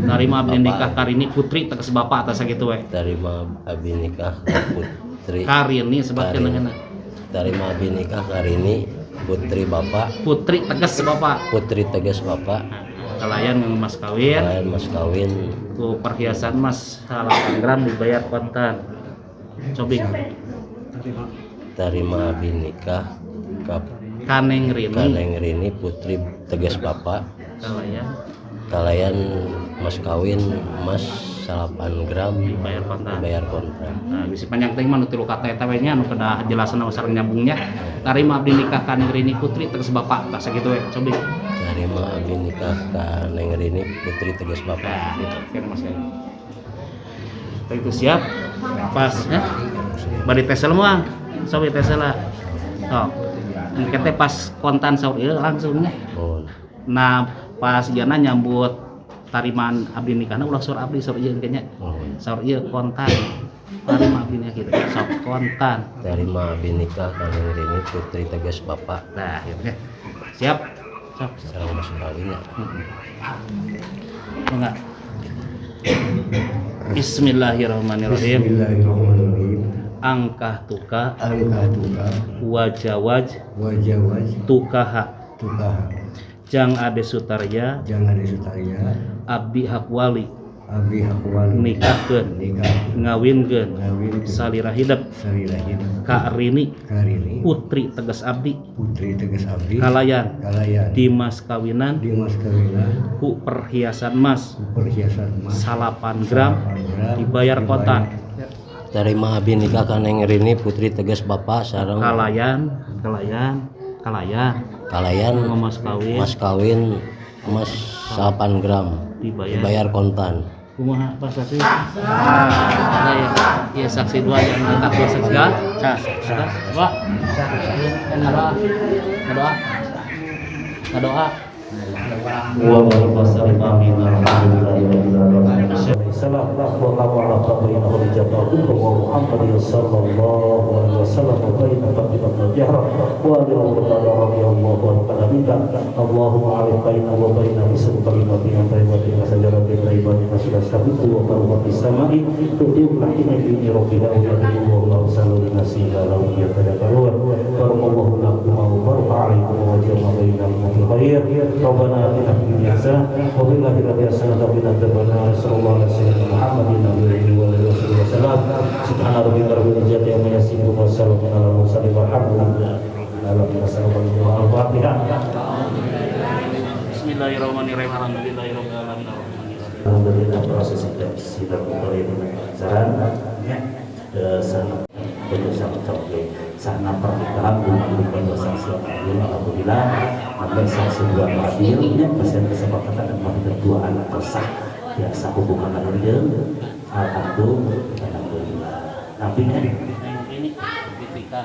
Tarima abdi nikah Karini putri tegas bapak atas sakitu we. Tarima abdi nikah putri Karini sebatkeun ngana. Tarima abdi nikah Karini putri bapak. Putri tegas bapak. Putri tegas bapak. Kalayan mas kawin. Kalayan mas kawin. Ku perhiasan mas 8 gram dibayar kontan. Cobi. Tarima abdi nikah Kaneng Rini. Kaneng Rini putri tegas bapak. Kalayan. Kalayan mas kawin mas 8 gram dibayar kontan. Dibayar kontan. Nah, bisi panjang teh mah nu tilu kata eta we nya nu kedah jelasan sareng nyambungnya. Tarima abdi nikah Kaneng Rini putri tegas bapak tah sakitu we. Cobi. Tarima abdi nikah Kaneng Rini putri tegas bapak. Nah, gitu. Oke, mas kawin. Itu siap. Pas ya. Bari tes moal. Cobi tes lah. Sok. Engke teh pas kontan saur ieu langsung nya. Oh. Nah, pas jana nyambut tarimaan abdi nikahna ulah saur abdi saur ieu engke nya. Oh. Saur ieu kontan. Tarima abdi nikah gitu. Sok kontan. Tarima abdi nikah Kaneng Rini putri tegas bapak. Nah, gitu ya. Siap. Sok. Sareng mas kawin ya. Enggak. Bismillahirrahmanirrahim. Bismillahirrahmanirrahim. Angkah tuka, angkah tuka, wajawaj, wajawaj, tukaha, tukaha. Jang Ade Sutarya, jang Ade Sutarya, abdi hak wali, abdi hak wali, nikahkeun, nikah, ngawinkeun, ngawinkeun, salira hidep, salira hidep, ka Rini, Karini, putri tegas abdi, putri tegas abdi, kalayan, kalayan, dimas kawinan, dimas kawinan, ku perhiasan emas, ku perhiasan emas, 8 gram, dibayar kontan. Tarima abdi nikah Kaneng Rini putri tegas bapak sareng kalayan, kalayan, kalayan, kalayan mas kawin, mas kawin emas 8 gram dibayar, dibayar kontan. Kumaha Pak saksi? Nah, ya, ya saksi dua yang angkat dua saksi kan? Sah. Dua. Ngadoa. Ngadoa. Ngadoa. Wa barakasalli amin alhamdulillahi salam wa qawala bainahu lijabah wa Muhammadin sallallahu alaihi wasallam wa baina fatimah jahra wa ali radhiyallahu anhu Allahumma alif baina wa baina ismu kalimatin tayyibatin sajaratin tayyibatin sabiqu wa barokati samai tu'ti rahina bi rabbiha wa yadullahu sallu nasiha lahu yatadakkarun barakallahu lakum wa baraka alaikum wa jama'a bainakum fil khair. Rabbana atina fid dunya hasanah wa fil akhirati hasanah wa qina adzabannar. Sallallahu alaihi wasallam Muhammadin nabiyyi wa alihi wasallam. Subhana rabbika rabbil izzati amma yasifun wa salamun alal mursalin walhamdulillahi rabbil alamin. Al-Fatihah. Bismillahirrahmanirrahim. Alhamdulillahirabbil alamin. Alhamdulillah proses sidang saran ya sana sana pernikahan bukan saksi adil. Alhamdulillah sampai saksi dua adil ya pasien kesepakatan dan dua anak tersah biasa hubungan adil. Alhamdulillah. Tapi kan ini ketika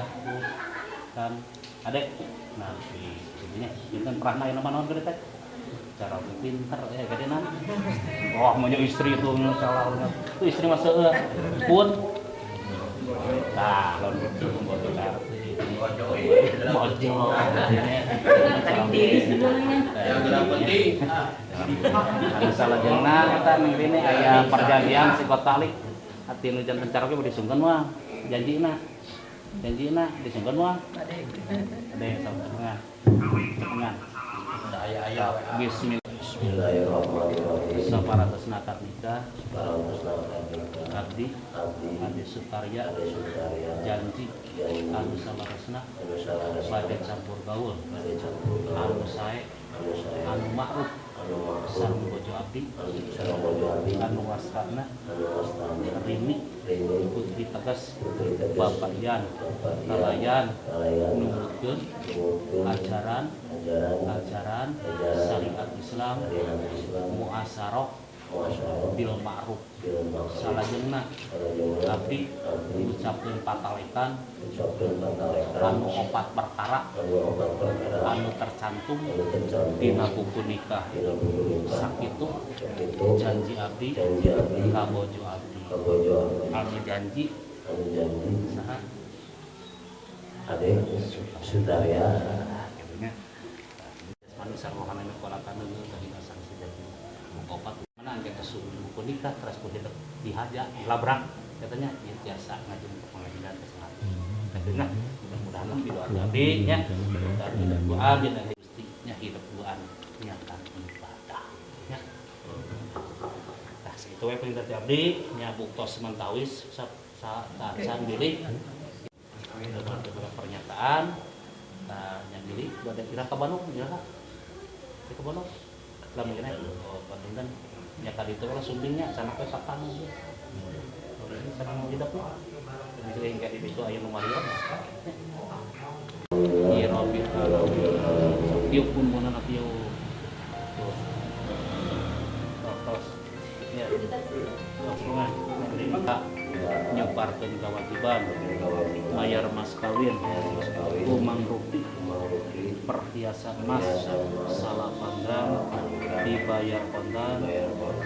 kan adek nanti sebenarnya jangan pernah yang nama-nama gede teh cara pinter ya gede nan wah mau istri itu salah itu istri masa pun nah lawan itu membuat kartu Bojo. Anu salajengna eta Neng Rini aya perjanjian sigot talik. Ati nu janten caroge bade disungkeun mah janjina. Janjina disungkeun mah. Ade saudara. Tengah. Aya-aya bismillah. Bismillahirrahmanirrahim. Saparantosna akad nikah. Saparantosna akad nikah. Abdi Abdi Ade Sutarya Ade Sutarya janji janji anu saleresna anu saleresna bade campur gaul bade campur gaul anu sae anu sae anu ma'ruf anu ma'ruf sareng bojo abdi sareng bojo abdi anu wastana anu wastana Rini Rini Putri Tegas Putri Tegas Bapak Yan Bapak Yan Kalayan Kalayan numutkeun numutkeun ajaran ajaran ajaran ajaran syariat Islam syariat Islam muasaroh muasyarah bil ma'ruf bil ma'ruf salajengna salajengna abdi abdi ngucapkeun patalekan ucapkeun patalekan anu opat perkara anu opat perkara anu tercantum anu tercantum dina buku nikah dina buku nikah sakitu sakitu janji abdi janji abdi ka bojo abdi ka bojo abdi anu janji anu janji saha Ade Sutarya kitu nya manusia rohana nu kolatan tadi asal sejati opat mana angke kesu buku nikah terus ku dihaja dilabrak katanya ieu tiasa ngajeng ke pengadilan ke sana. Nah, mudah-mudahan lah doa abdi nya doa abdi dan Gusti nya hidup duaan nyata ibadah nya. Nah, sakitu we perintah ti abdi nya buktos mantawis sa sa bilih beberapa pernyataan nah nya bilih bade kira ka Bandung nya ka Bandung lamun kena oh panginten nya ka ditu lah sumbingnya sanak we kapan ieu. Sana mau hidup mah. Bisa hingga di situ aya nu marion. Iya Rabbil alamin. Tiup pun mana tiup. Terus. Terus. Ya. Nyebarkeun kewajiban mayar mas kawin umang rupi perhiasan emas 8 gram dibayar kontan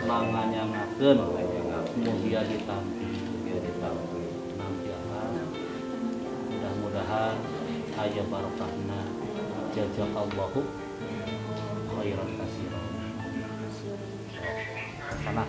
manganyangakeun mugia ditampi nampiahan mudah-mudahan aya barokahna jazakallahu khairan katsiran. Sana.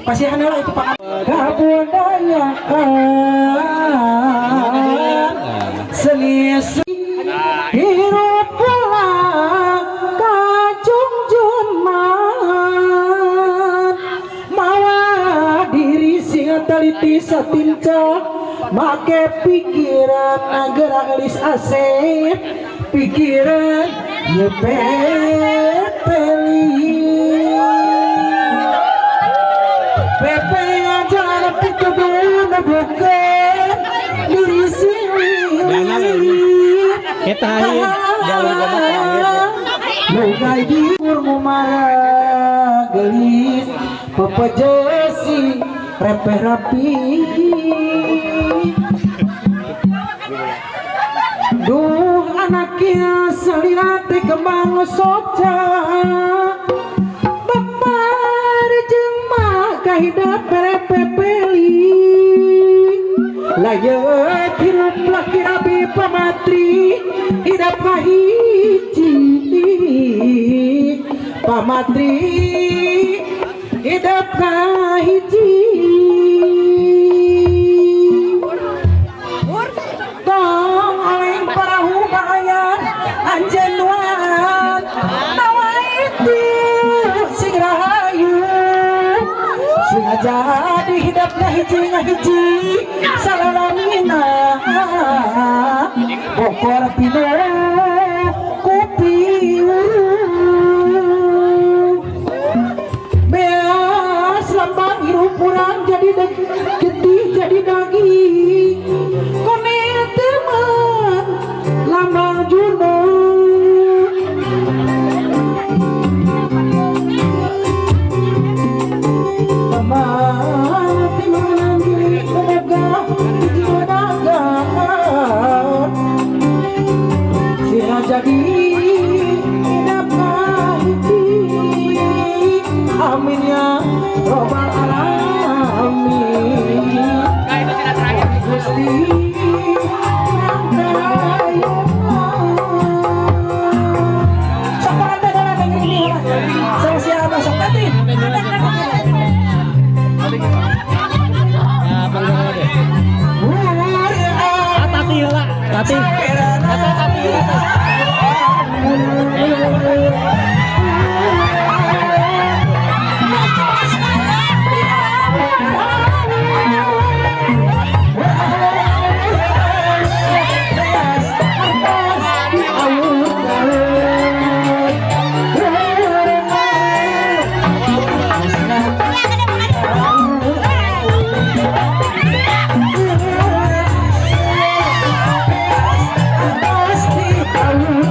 Pasihan lah itu Pak. Kabudayaan. Seni hirup pula kajungjunan mawa diri sing teliti satinca make pikiran gerak gelis asep pikiran nyepeteli pepe jalan pintu bukan diri sini Kita jalur Lugai diur mumara gelis pepejesi repeh rapi. Duh anaknya selirate kembang soca Bapar jeung mah kahidap pepeli layeut hirup laki rabi pamatri hidap kahiji pamatri hidap kahiji tong oleng parahu bayan anjeun wan nawaitu sing rahayu sing jadi hidap ngahiji ngahiji salalamina bokor pino kopi beas lambang hirup urang jadi getih jadi daging kone teman lambang juno teman timangan diri memoga jiwa dagang sila jadi hidap hiji amin ya robbal alamin Gusti. Tati, tati, Tati.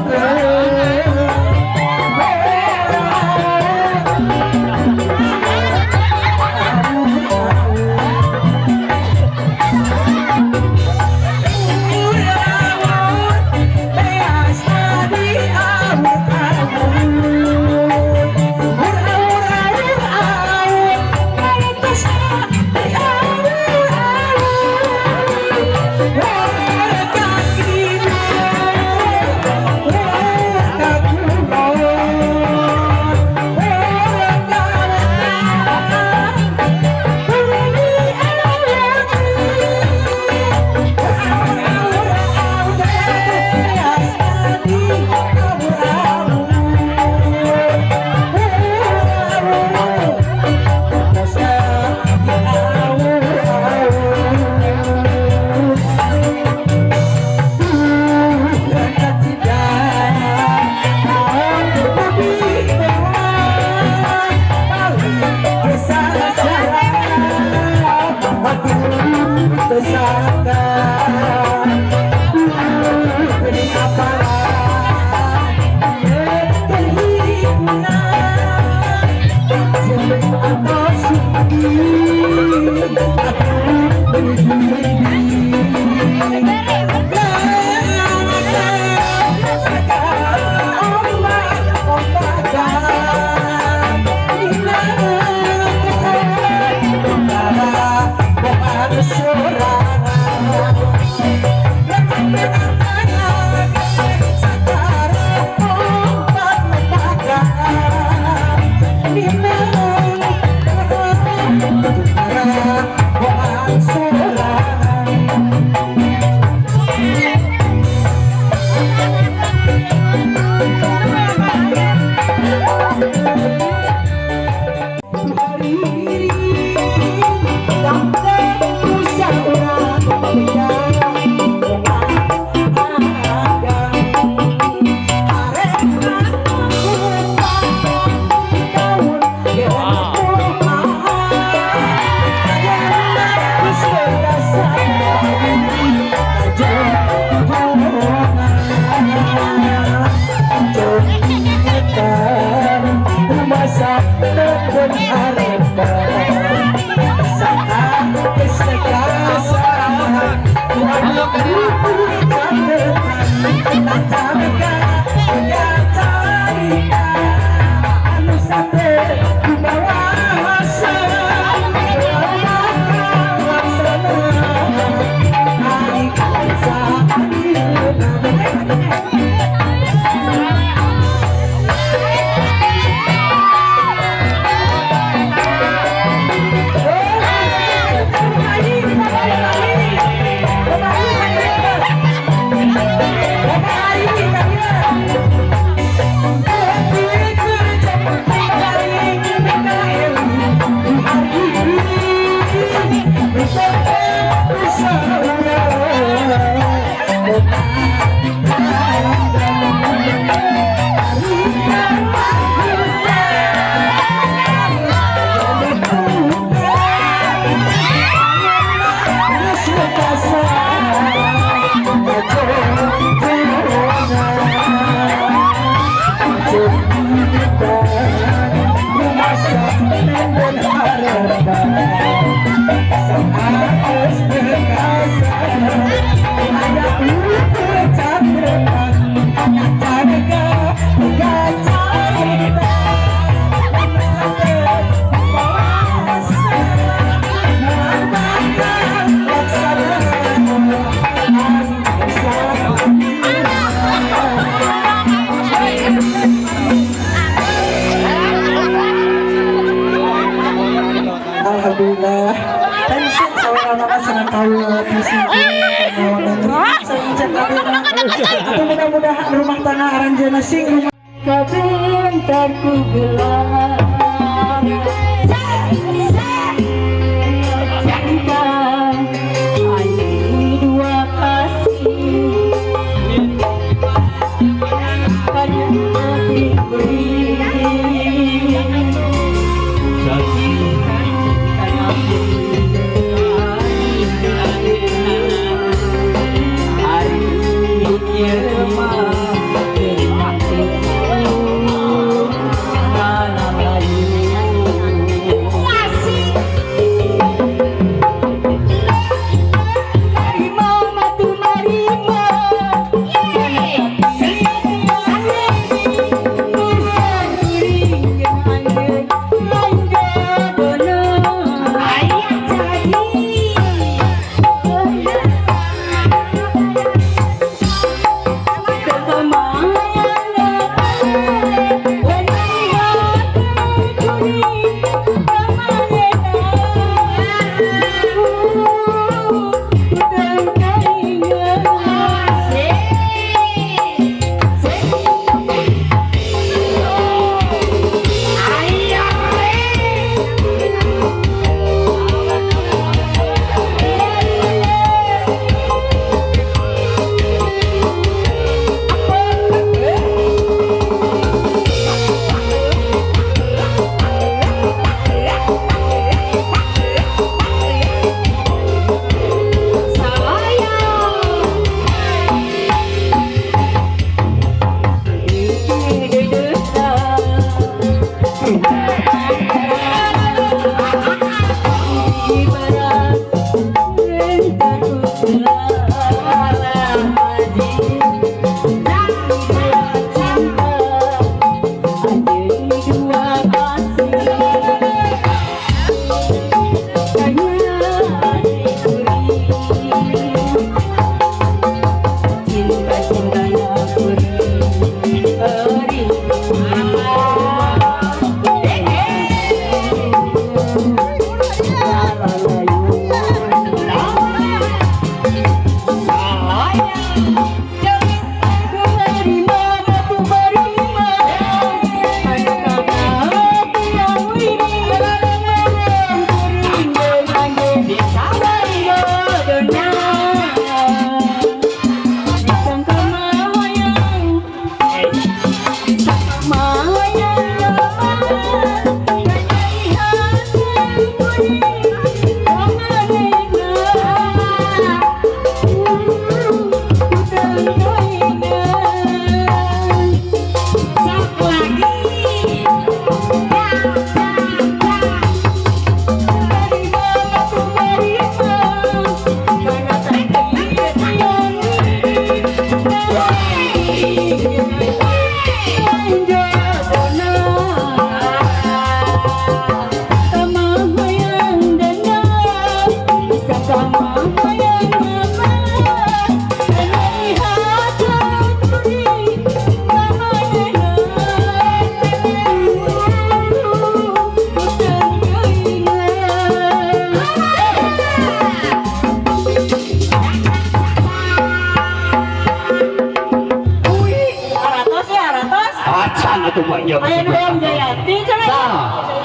Rumah tangga aranjeunna sing rumah Kabentar ku gelar cinta anjing dua kasih kanya hati beri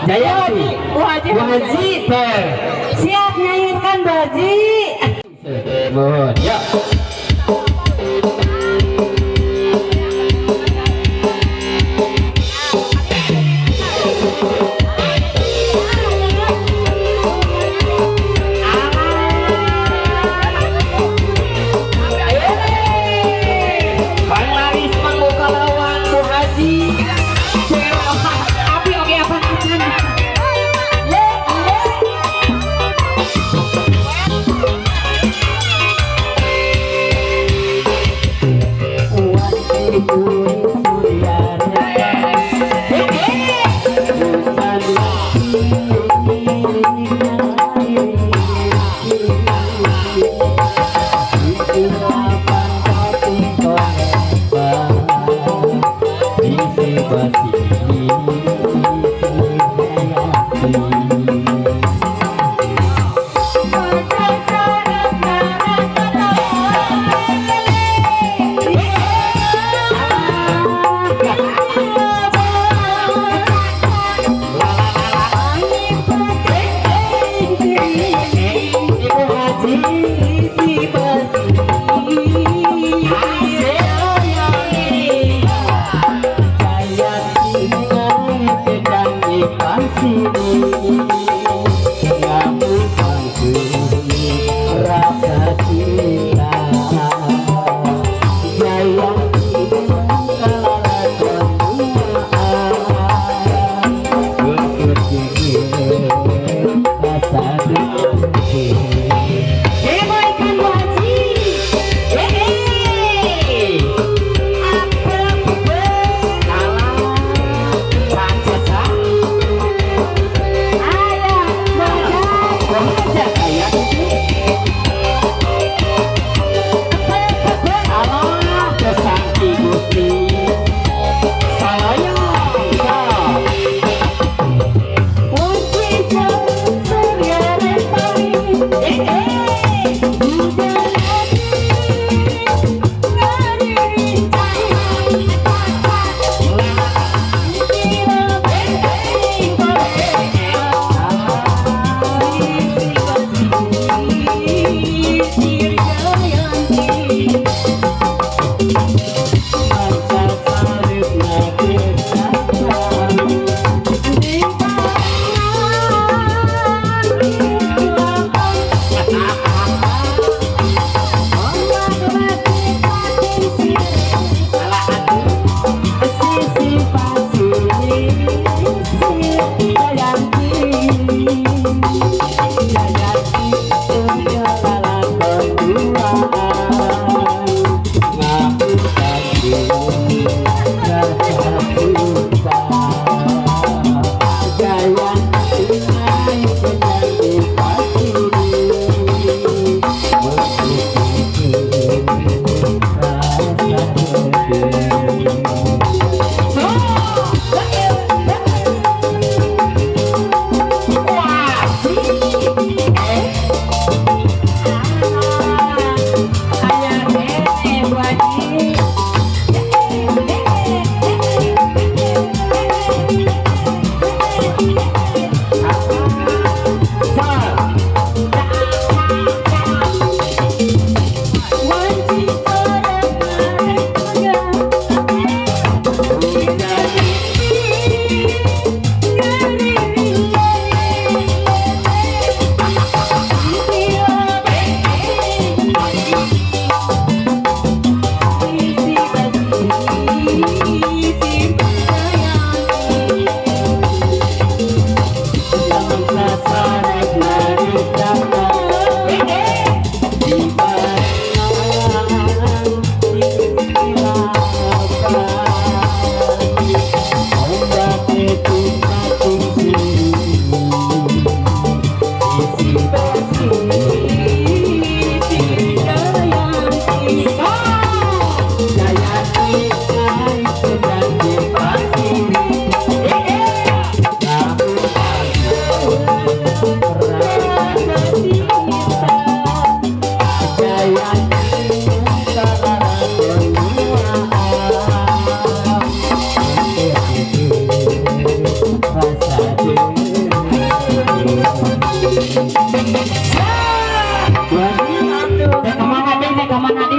Jayanti. Siap nyanyikan Baji. Mohon ya. Panglaris pangbuka lawan Bu Haji. Api oke apa acan. Le le. Pasini ngapusangkeun rasa cinta Jayanti kalalakon duaan rasa dengki. Ikan Bu Haji. Eh, apa Alah, caca. Ayah, Bu Haji. Kayak gitu. Alah, kesangki Gusti. Saya. Kunci surya lestari. Eh, eh,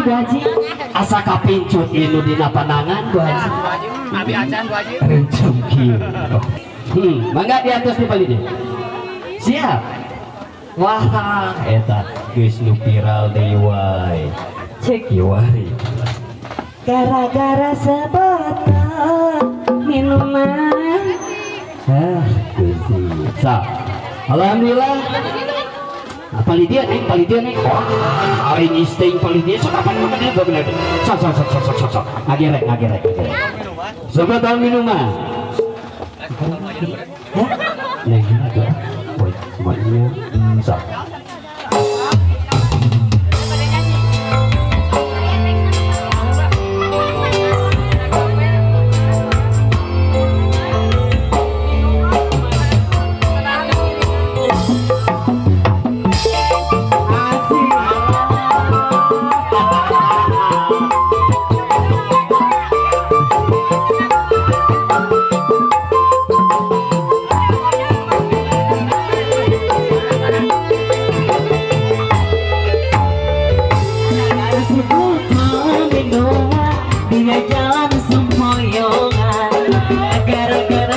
hujan hati Asa kapincut ieu dina panangan Bu Haji. Abi acan Bu Haji. Rencung kieu. Mangga diatos di palih. Siap. Wah, eta geus nu viral deui wae. Cek ieu. Gara-gara sebotol minuman. Ah, Gusti. Sa. Alhamdulillah. Palih dieu neng, palih dieu neng. Wah, ari nyisting palih dieu sok apa apa dia bener. Sok sok sok sok sok sok. Ngagerek ngagerek ngagerek. Sebotol minuman. Hah? Neng ada. Boy, semuanya. Sok. Jalan sempoyongan gara-gara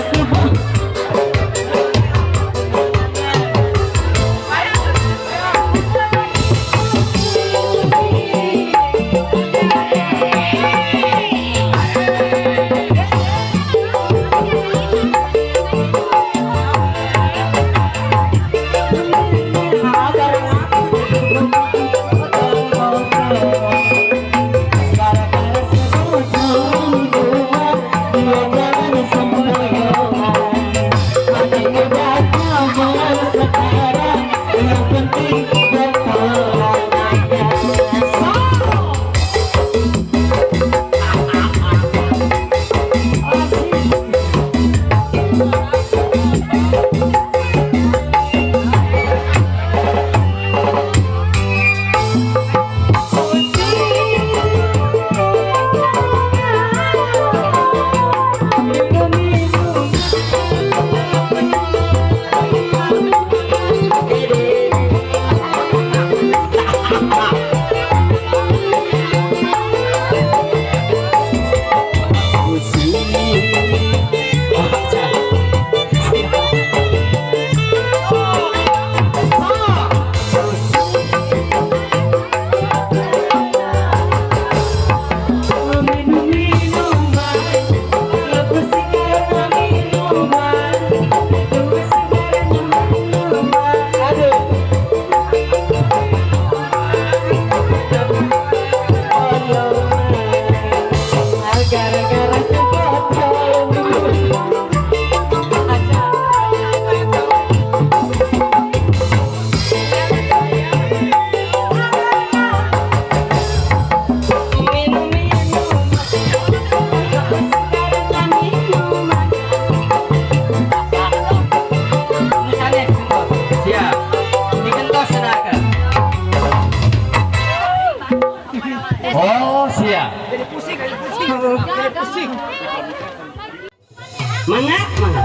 Mangga, mangga.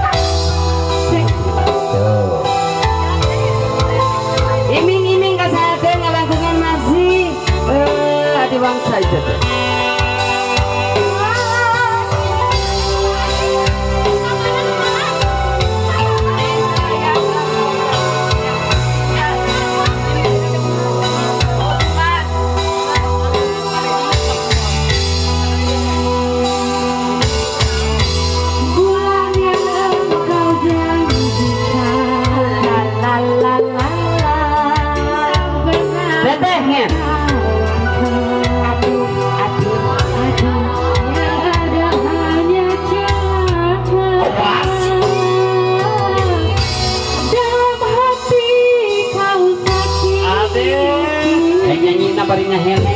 Tuh. Iming-iming kasahakeun ngalangkungan masih adi wangsa itu teh. Bulan yang engkau janjikan, la la la la, teteh nya. Aduh, aduh, aduh, yang ada hanya celaka. Dalam hati kau sakit. Ade, nyanyi bari ngahene.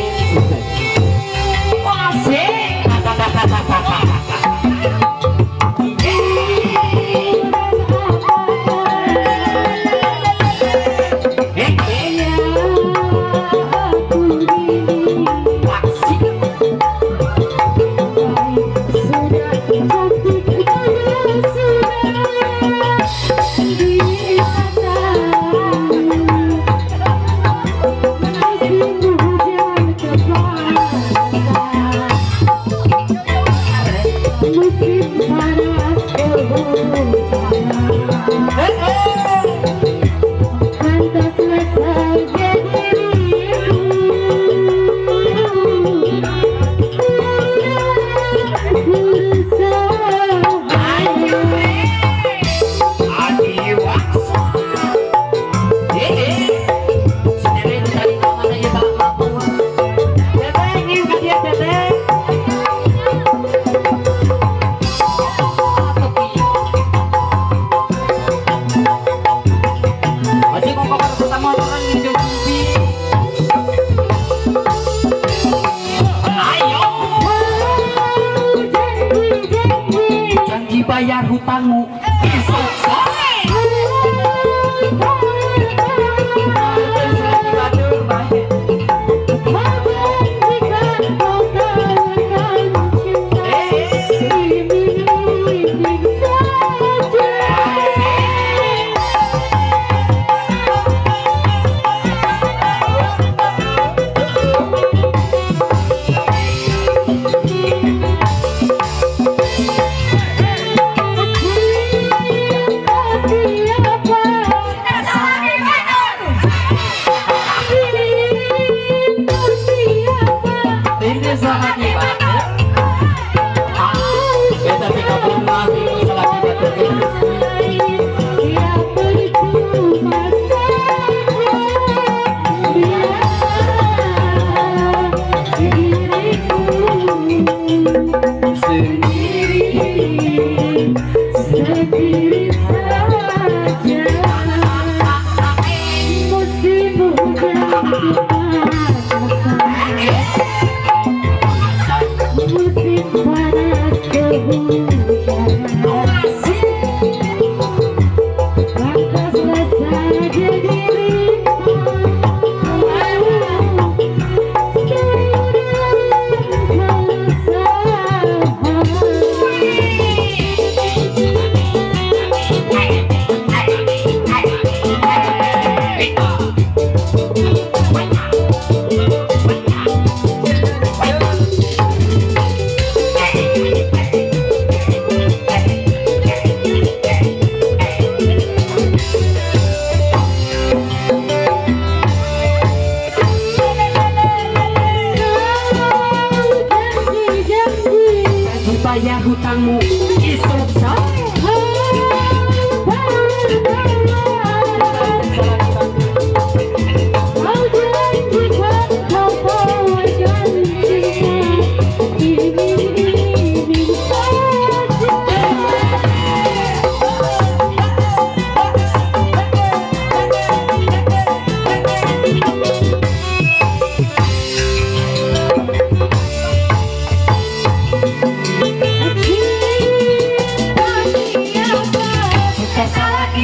Asik. Janji bayar hutangmu esok sore. Sendiri saja musim hujan musim panas kehujanan langkahlah saja dirimu bayar hutangmu esok sore. Kau janjikan kau tawarkan cinta iming-iming saja. Cinta siapa?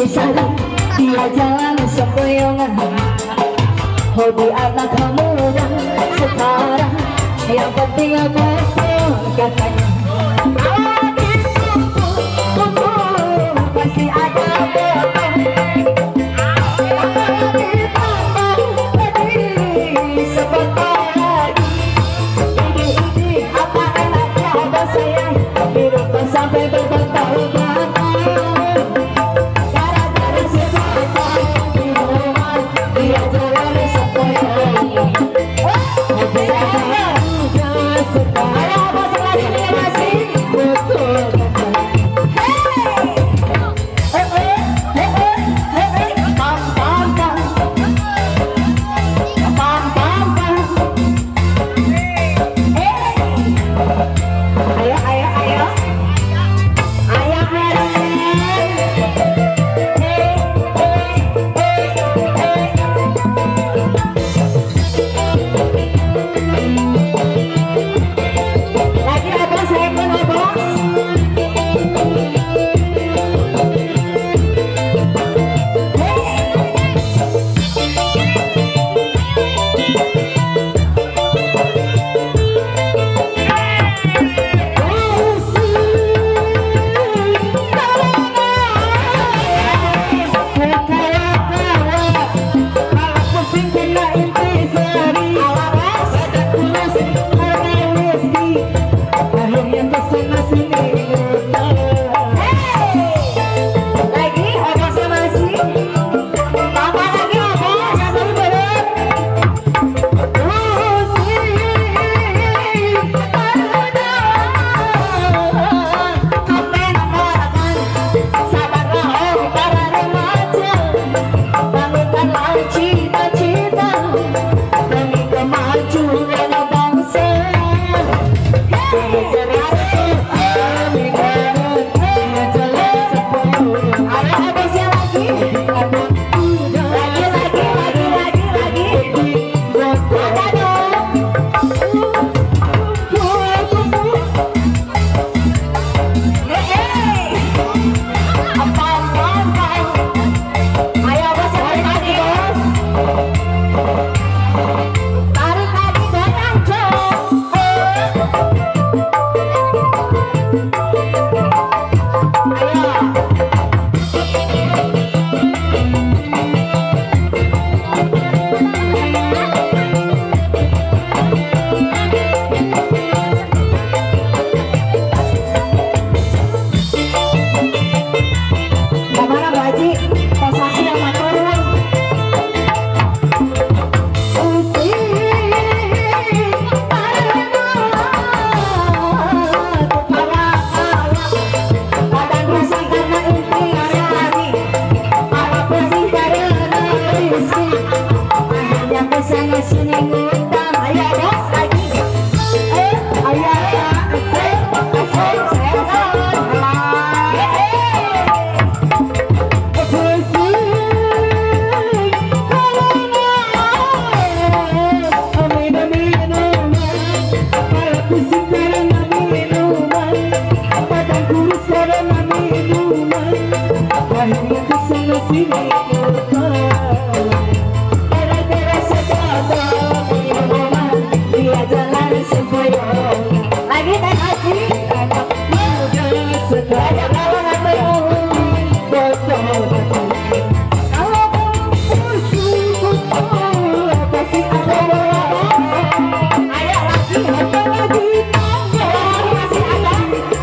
Intisari, dia jalan sempoyongan. Hobi anak muda sekarang, yang penting betul katanya. Kumpul, pasti ada botol. Ditambah lagi sebotol lagi. Ini apa enaknya abang sayang, minum sampai berbotol-botol. Gara-gara sebotol minuman, dia jalan sempoyongan. Hobi anak muda sekarang. Ayo abang sebelah sini masih betul-betul. Hey, pam pam pam, pam pam pam. Hey, ayo ayo ayo, ayo meren. Hey hey hey hey. Lagi abang saya pun abang. Lagi abang masih tambah lagi abang yang baru belum. Cita-cita demi kemajuan bangsa. Ayo lagi, lagi, lagi, lagi, lagi. Ada dong. Hey, pam, pam, pam. Ayo bos, tarik lagi bos. Tarik lagi goyang dong. Ayo. Kemana Bu Haji? Posasi yang turun. Badan pusing karena intisari, para pusing karena rezeki. Akhirnya kesana sini ngutang. Ayo bos lagi. Ayo asik asik asik. Lagi kan Haji? Anak muda sekarang betul-betul. Kalau bersyukur pasti ada balasan. Ayo lagi, ada lagi, masih ada,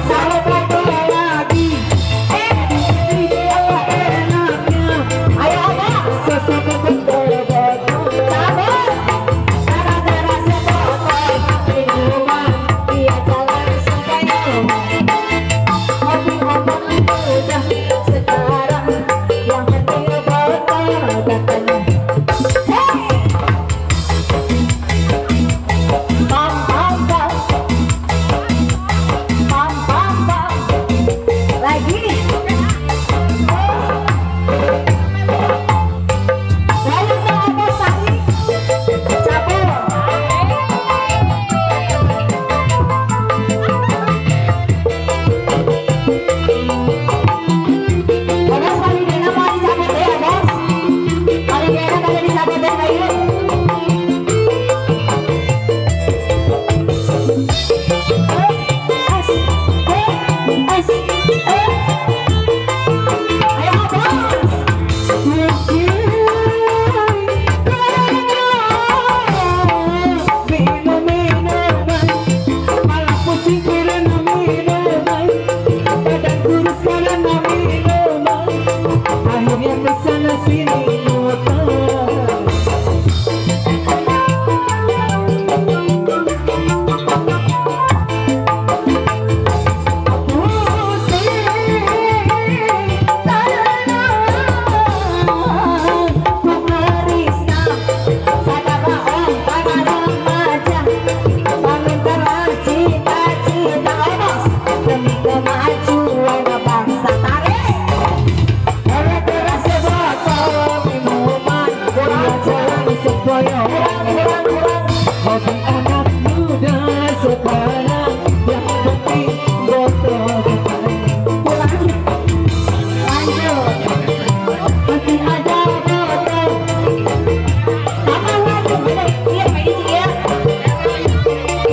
satu lagi. Ini apa enaknya? Ayo abang. Kemajuan bangsa tarik. Gara-gara sebotol minuman, jalan sepoyo kurang kurang. Hobi anak muda sekarang yang penting botol kurang. Lanjut, masih ada botol. Tambah lagi, bener. Iya, Pak Iji ya.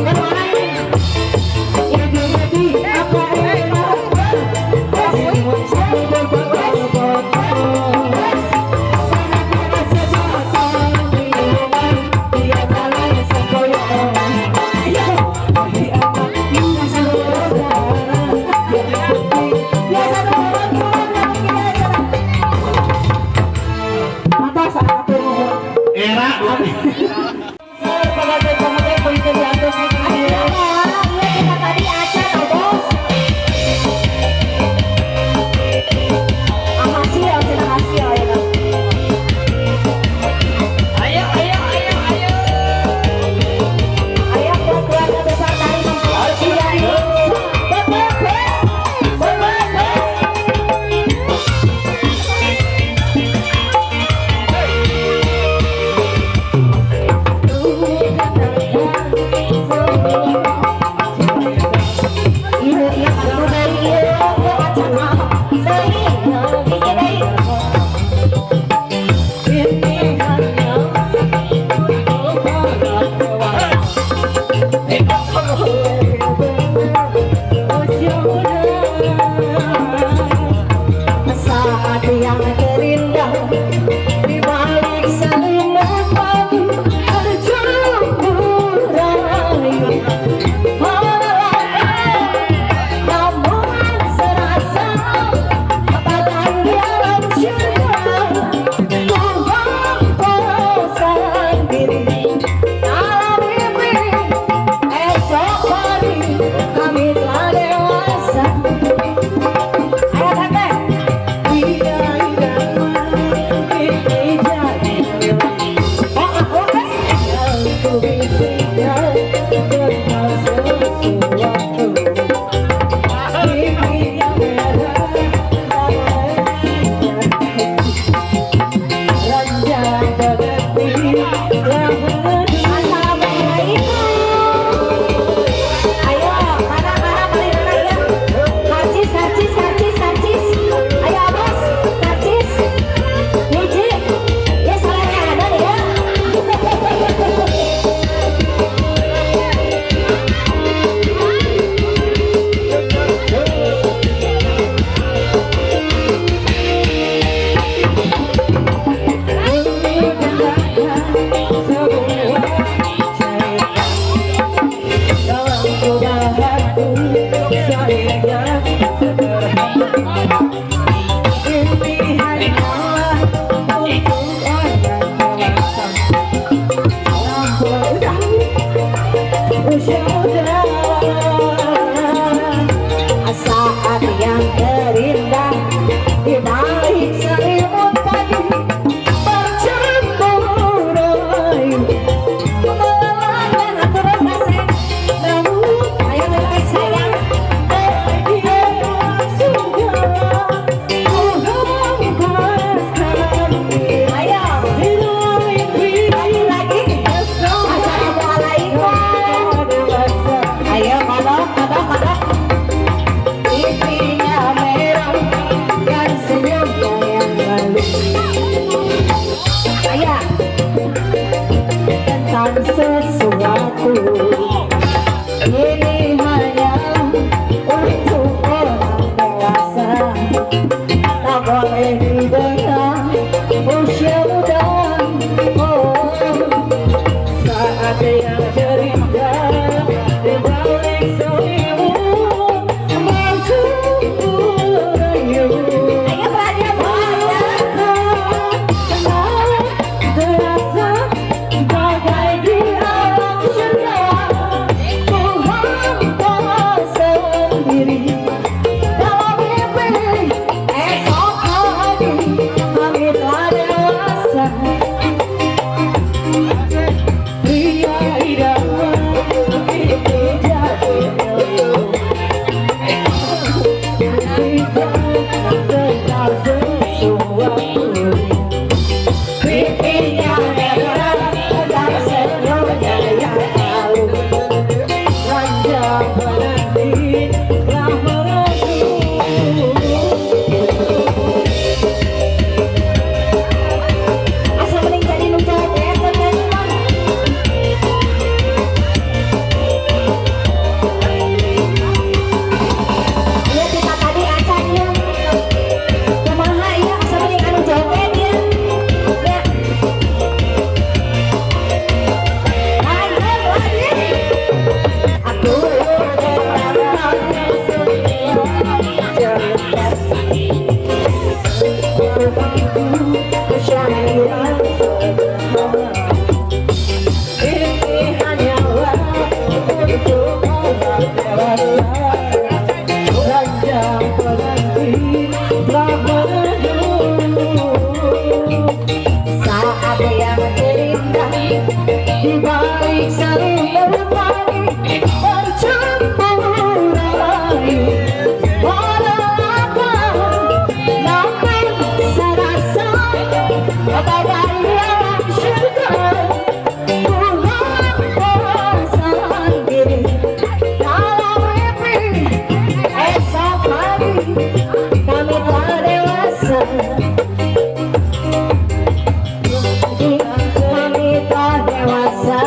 Mana ini? Lebih apa enak? Kita tadi acara bos. Hasil, hasil ya. Ayo, ayo, ayo, ayo. Ayo buat keluarga besar dari Saat yang terindah di balik selimut pagi bercampur rayu, namun serasa bagai dalam syurga. Ku bosan diri dalam mimpi esok hari kami telah dewasa. Ayo tante. Assalamualaikum. Ayo, mana mana beli mana ya? Karcis, karcis, karcis, karcis. Ayo bos, karcis. Hiji. Ya salahnya ada nih ya. Saat yang terindah di balik selimut pagi bercampur rayu, melelahkan aturan kasih. Namun ayo lebih sayang. Kami telah dewasa. Kami telah dewasa.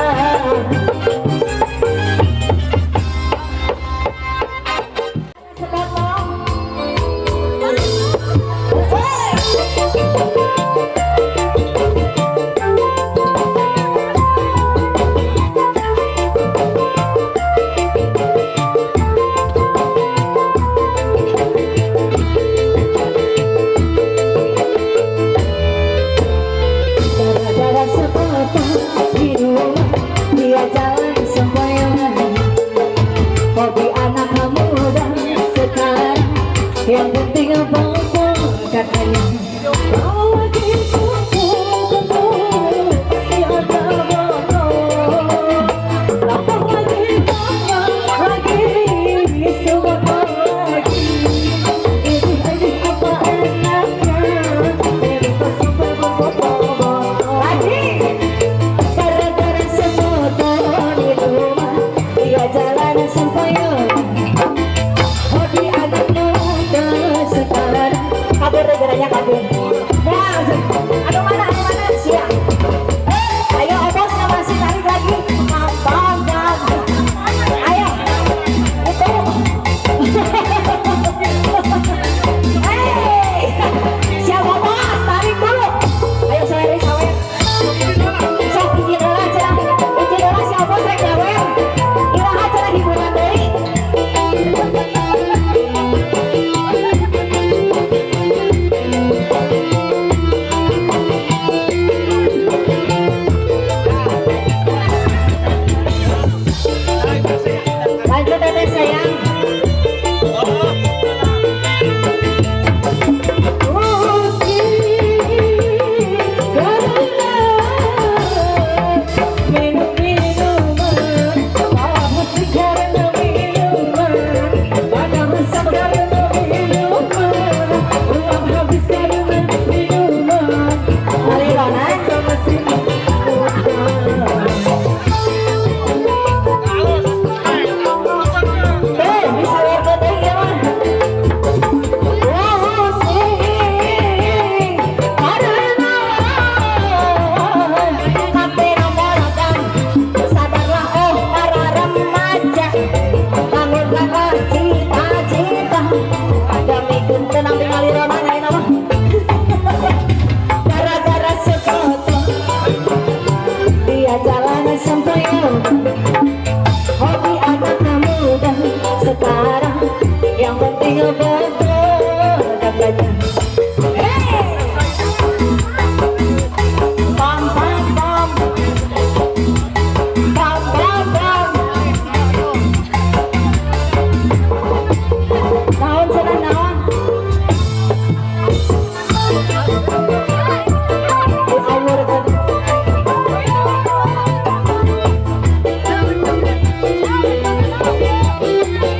Gara-gara sepotong di rumah dia jalan sempoyongan. Hobi anak muda sekarang yang penting apa katanya. Kalau lagi kumpul-kumpul pasti ada botol. Lapor lagi, lagi, semua lagi. Ini apa enaknya? Ini sampai berbotol-botol. Lagi. Gara-gara sepotong di rumah dia jalan sempoyongan. Hobi anak muda sekarang. Kabur deh geranya kabur. Nah, aduh mana siap. Ayo obos masih tarik lagi. Bang bang. Ayo. Itu. Hey, siap obos tarik dulu. Ayo sawer sawer. Sok izin heula cenah. Izin heula si obos rek nyawer. Iraha cenah hiburan deui. Lanjut teteh sayang. Minum-minuman, pusing karena minuman, badan rusak karena minuman, uang habis karena minuman. Sama si Eh, bisa lihat teh ya mah. Pusing karena HP nomor dan sadarlah oh para remaja, bangunkanlah cita-cita demi tenang tinggal di ayeuna mah. Gara-gara sepotong dia jalan sempoyongan. Hobi anak muda sekarang yang penting betul katanya. Hey! Pam pam pam pam pam pam. Naon cenah naon? Diawurkeun.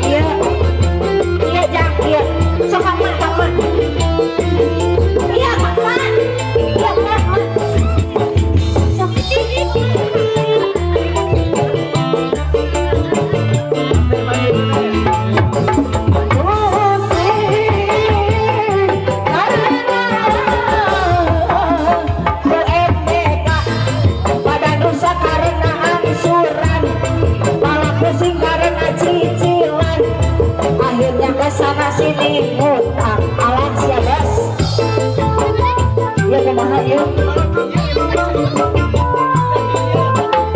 Iya, iya jang, iya. Sok kang mak, kang mak. Iya kang mak, iya mak, mak. Sok. Pusing karena BMBK, badan rusak karena angsuran, malah pusing karena cicilan, akhirnya kesana sini ngutang. Alah sia bos. Ya kumaha ieu?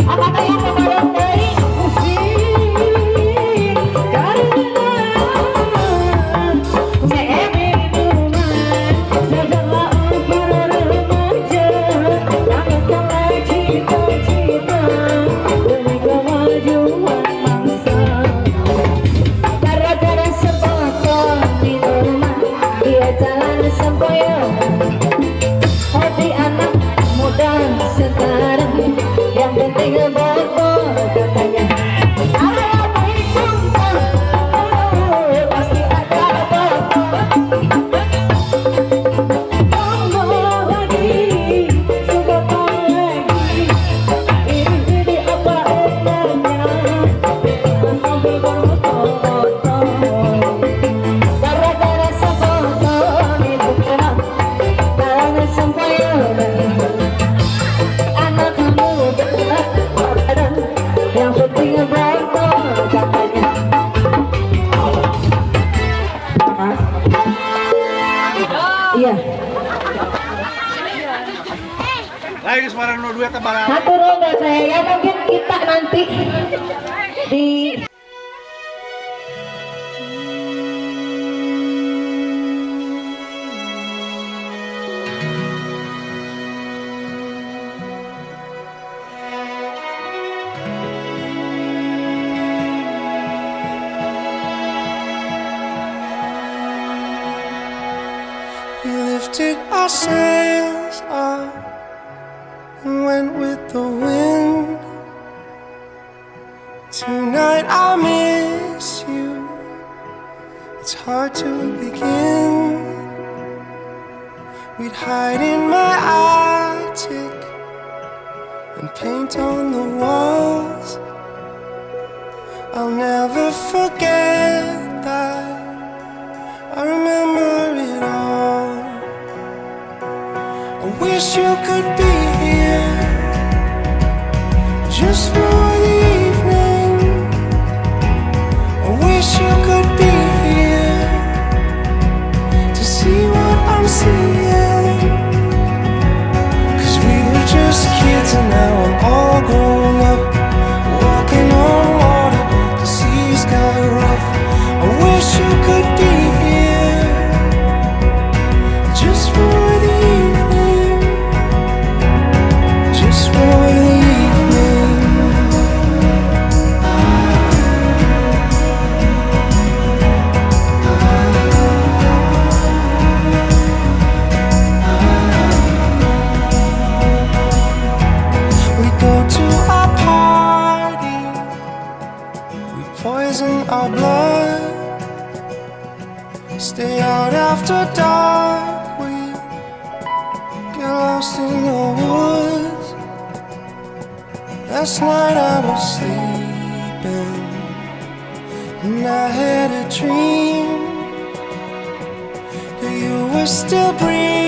Apa teh kemarin deui? Pusing karena CM minuman, sadarlah para remaja, bangunkanlah cita-cita demi kemajuan bangsa. Gara-gara sepotong minuman Hatur nuhun saya ya, mungkin kita nanti di We lifted our sails up and went with the wind. Tonight I miss you. It's hard to begin. We'd hide in my attic and paint on the walls. I'll never forget that. I remember it all. I wish you could be here just for the evening. I wish you could be here to see what I'm seeing. 'Cause we were just kids and now I'm all grown up. Walking on water, but the seas got rough. I wish you could be here just for the evening. Just for the evening. We go to a party, we poison our blood. Stay out after dark, we get lost in the woods. Last night I was sleeping and I had a dream that you were still breathing.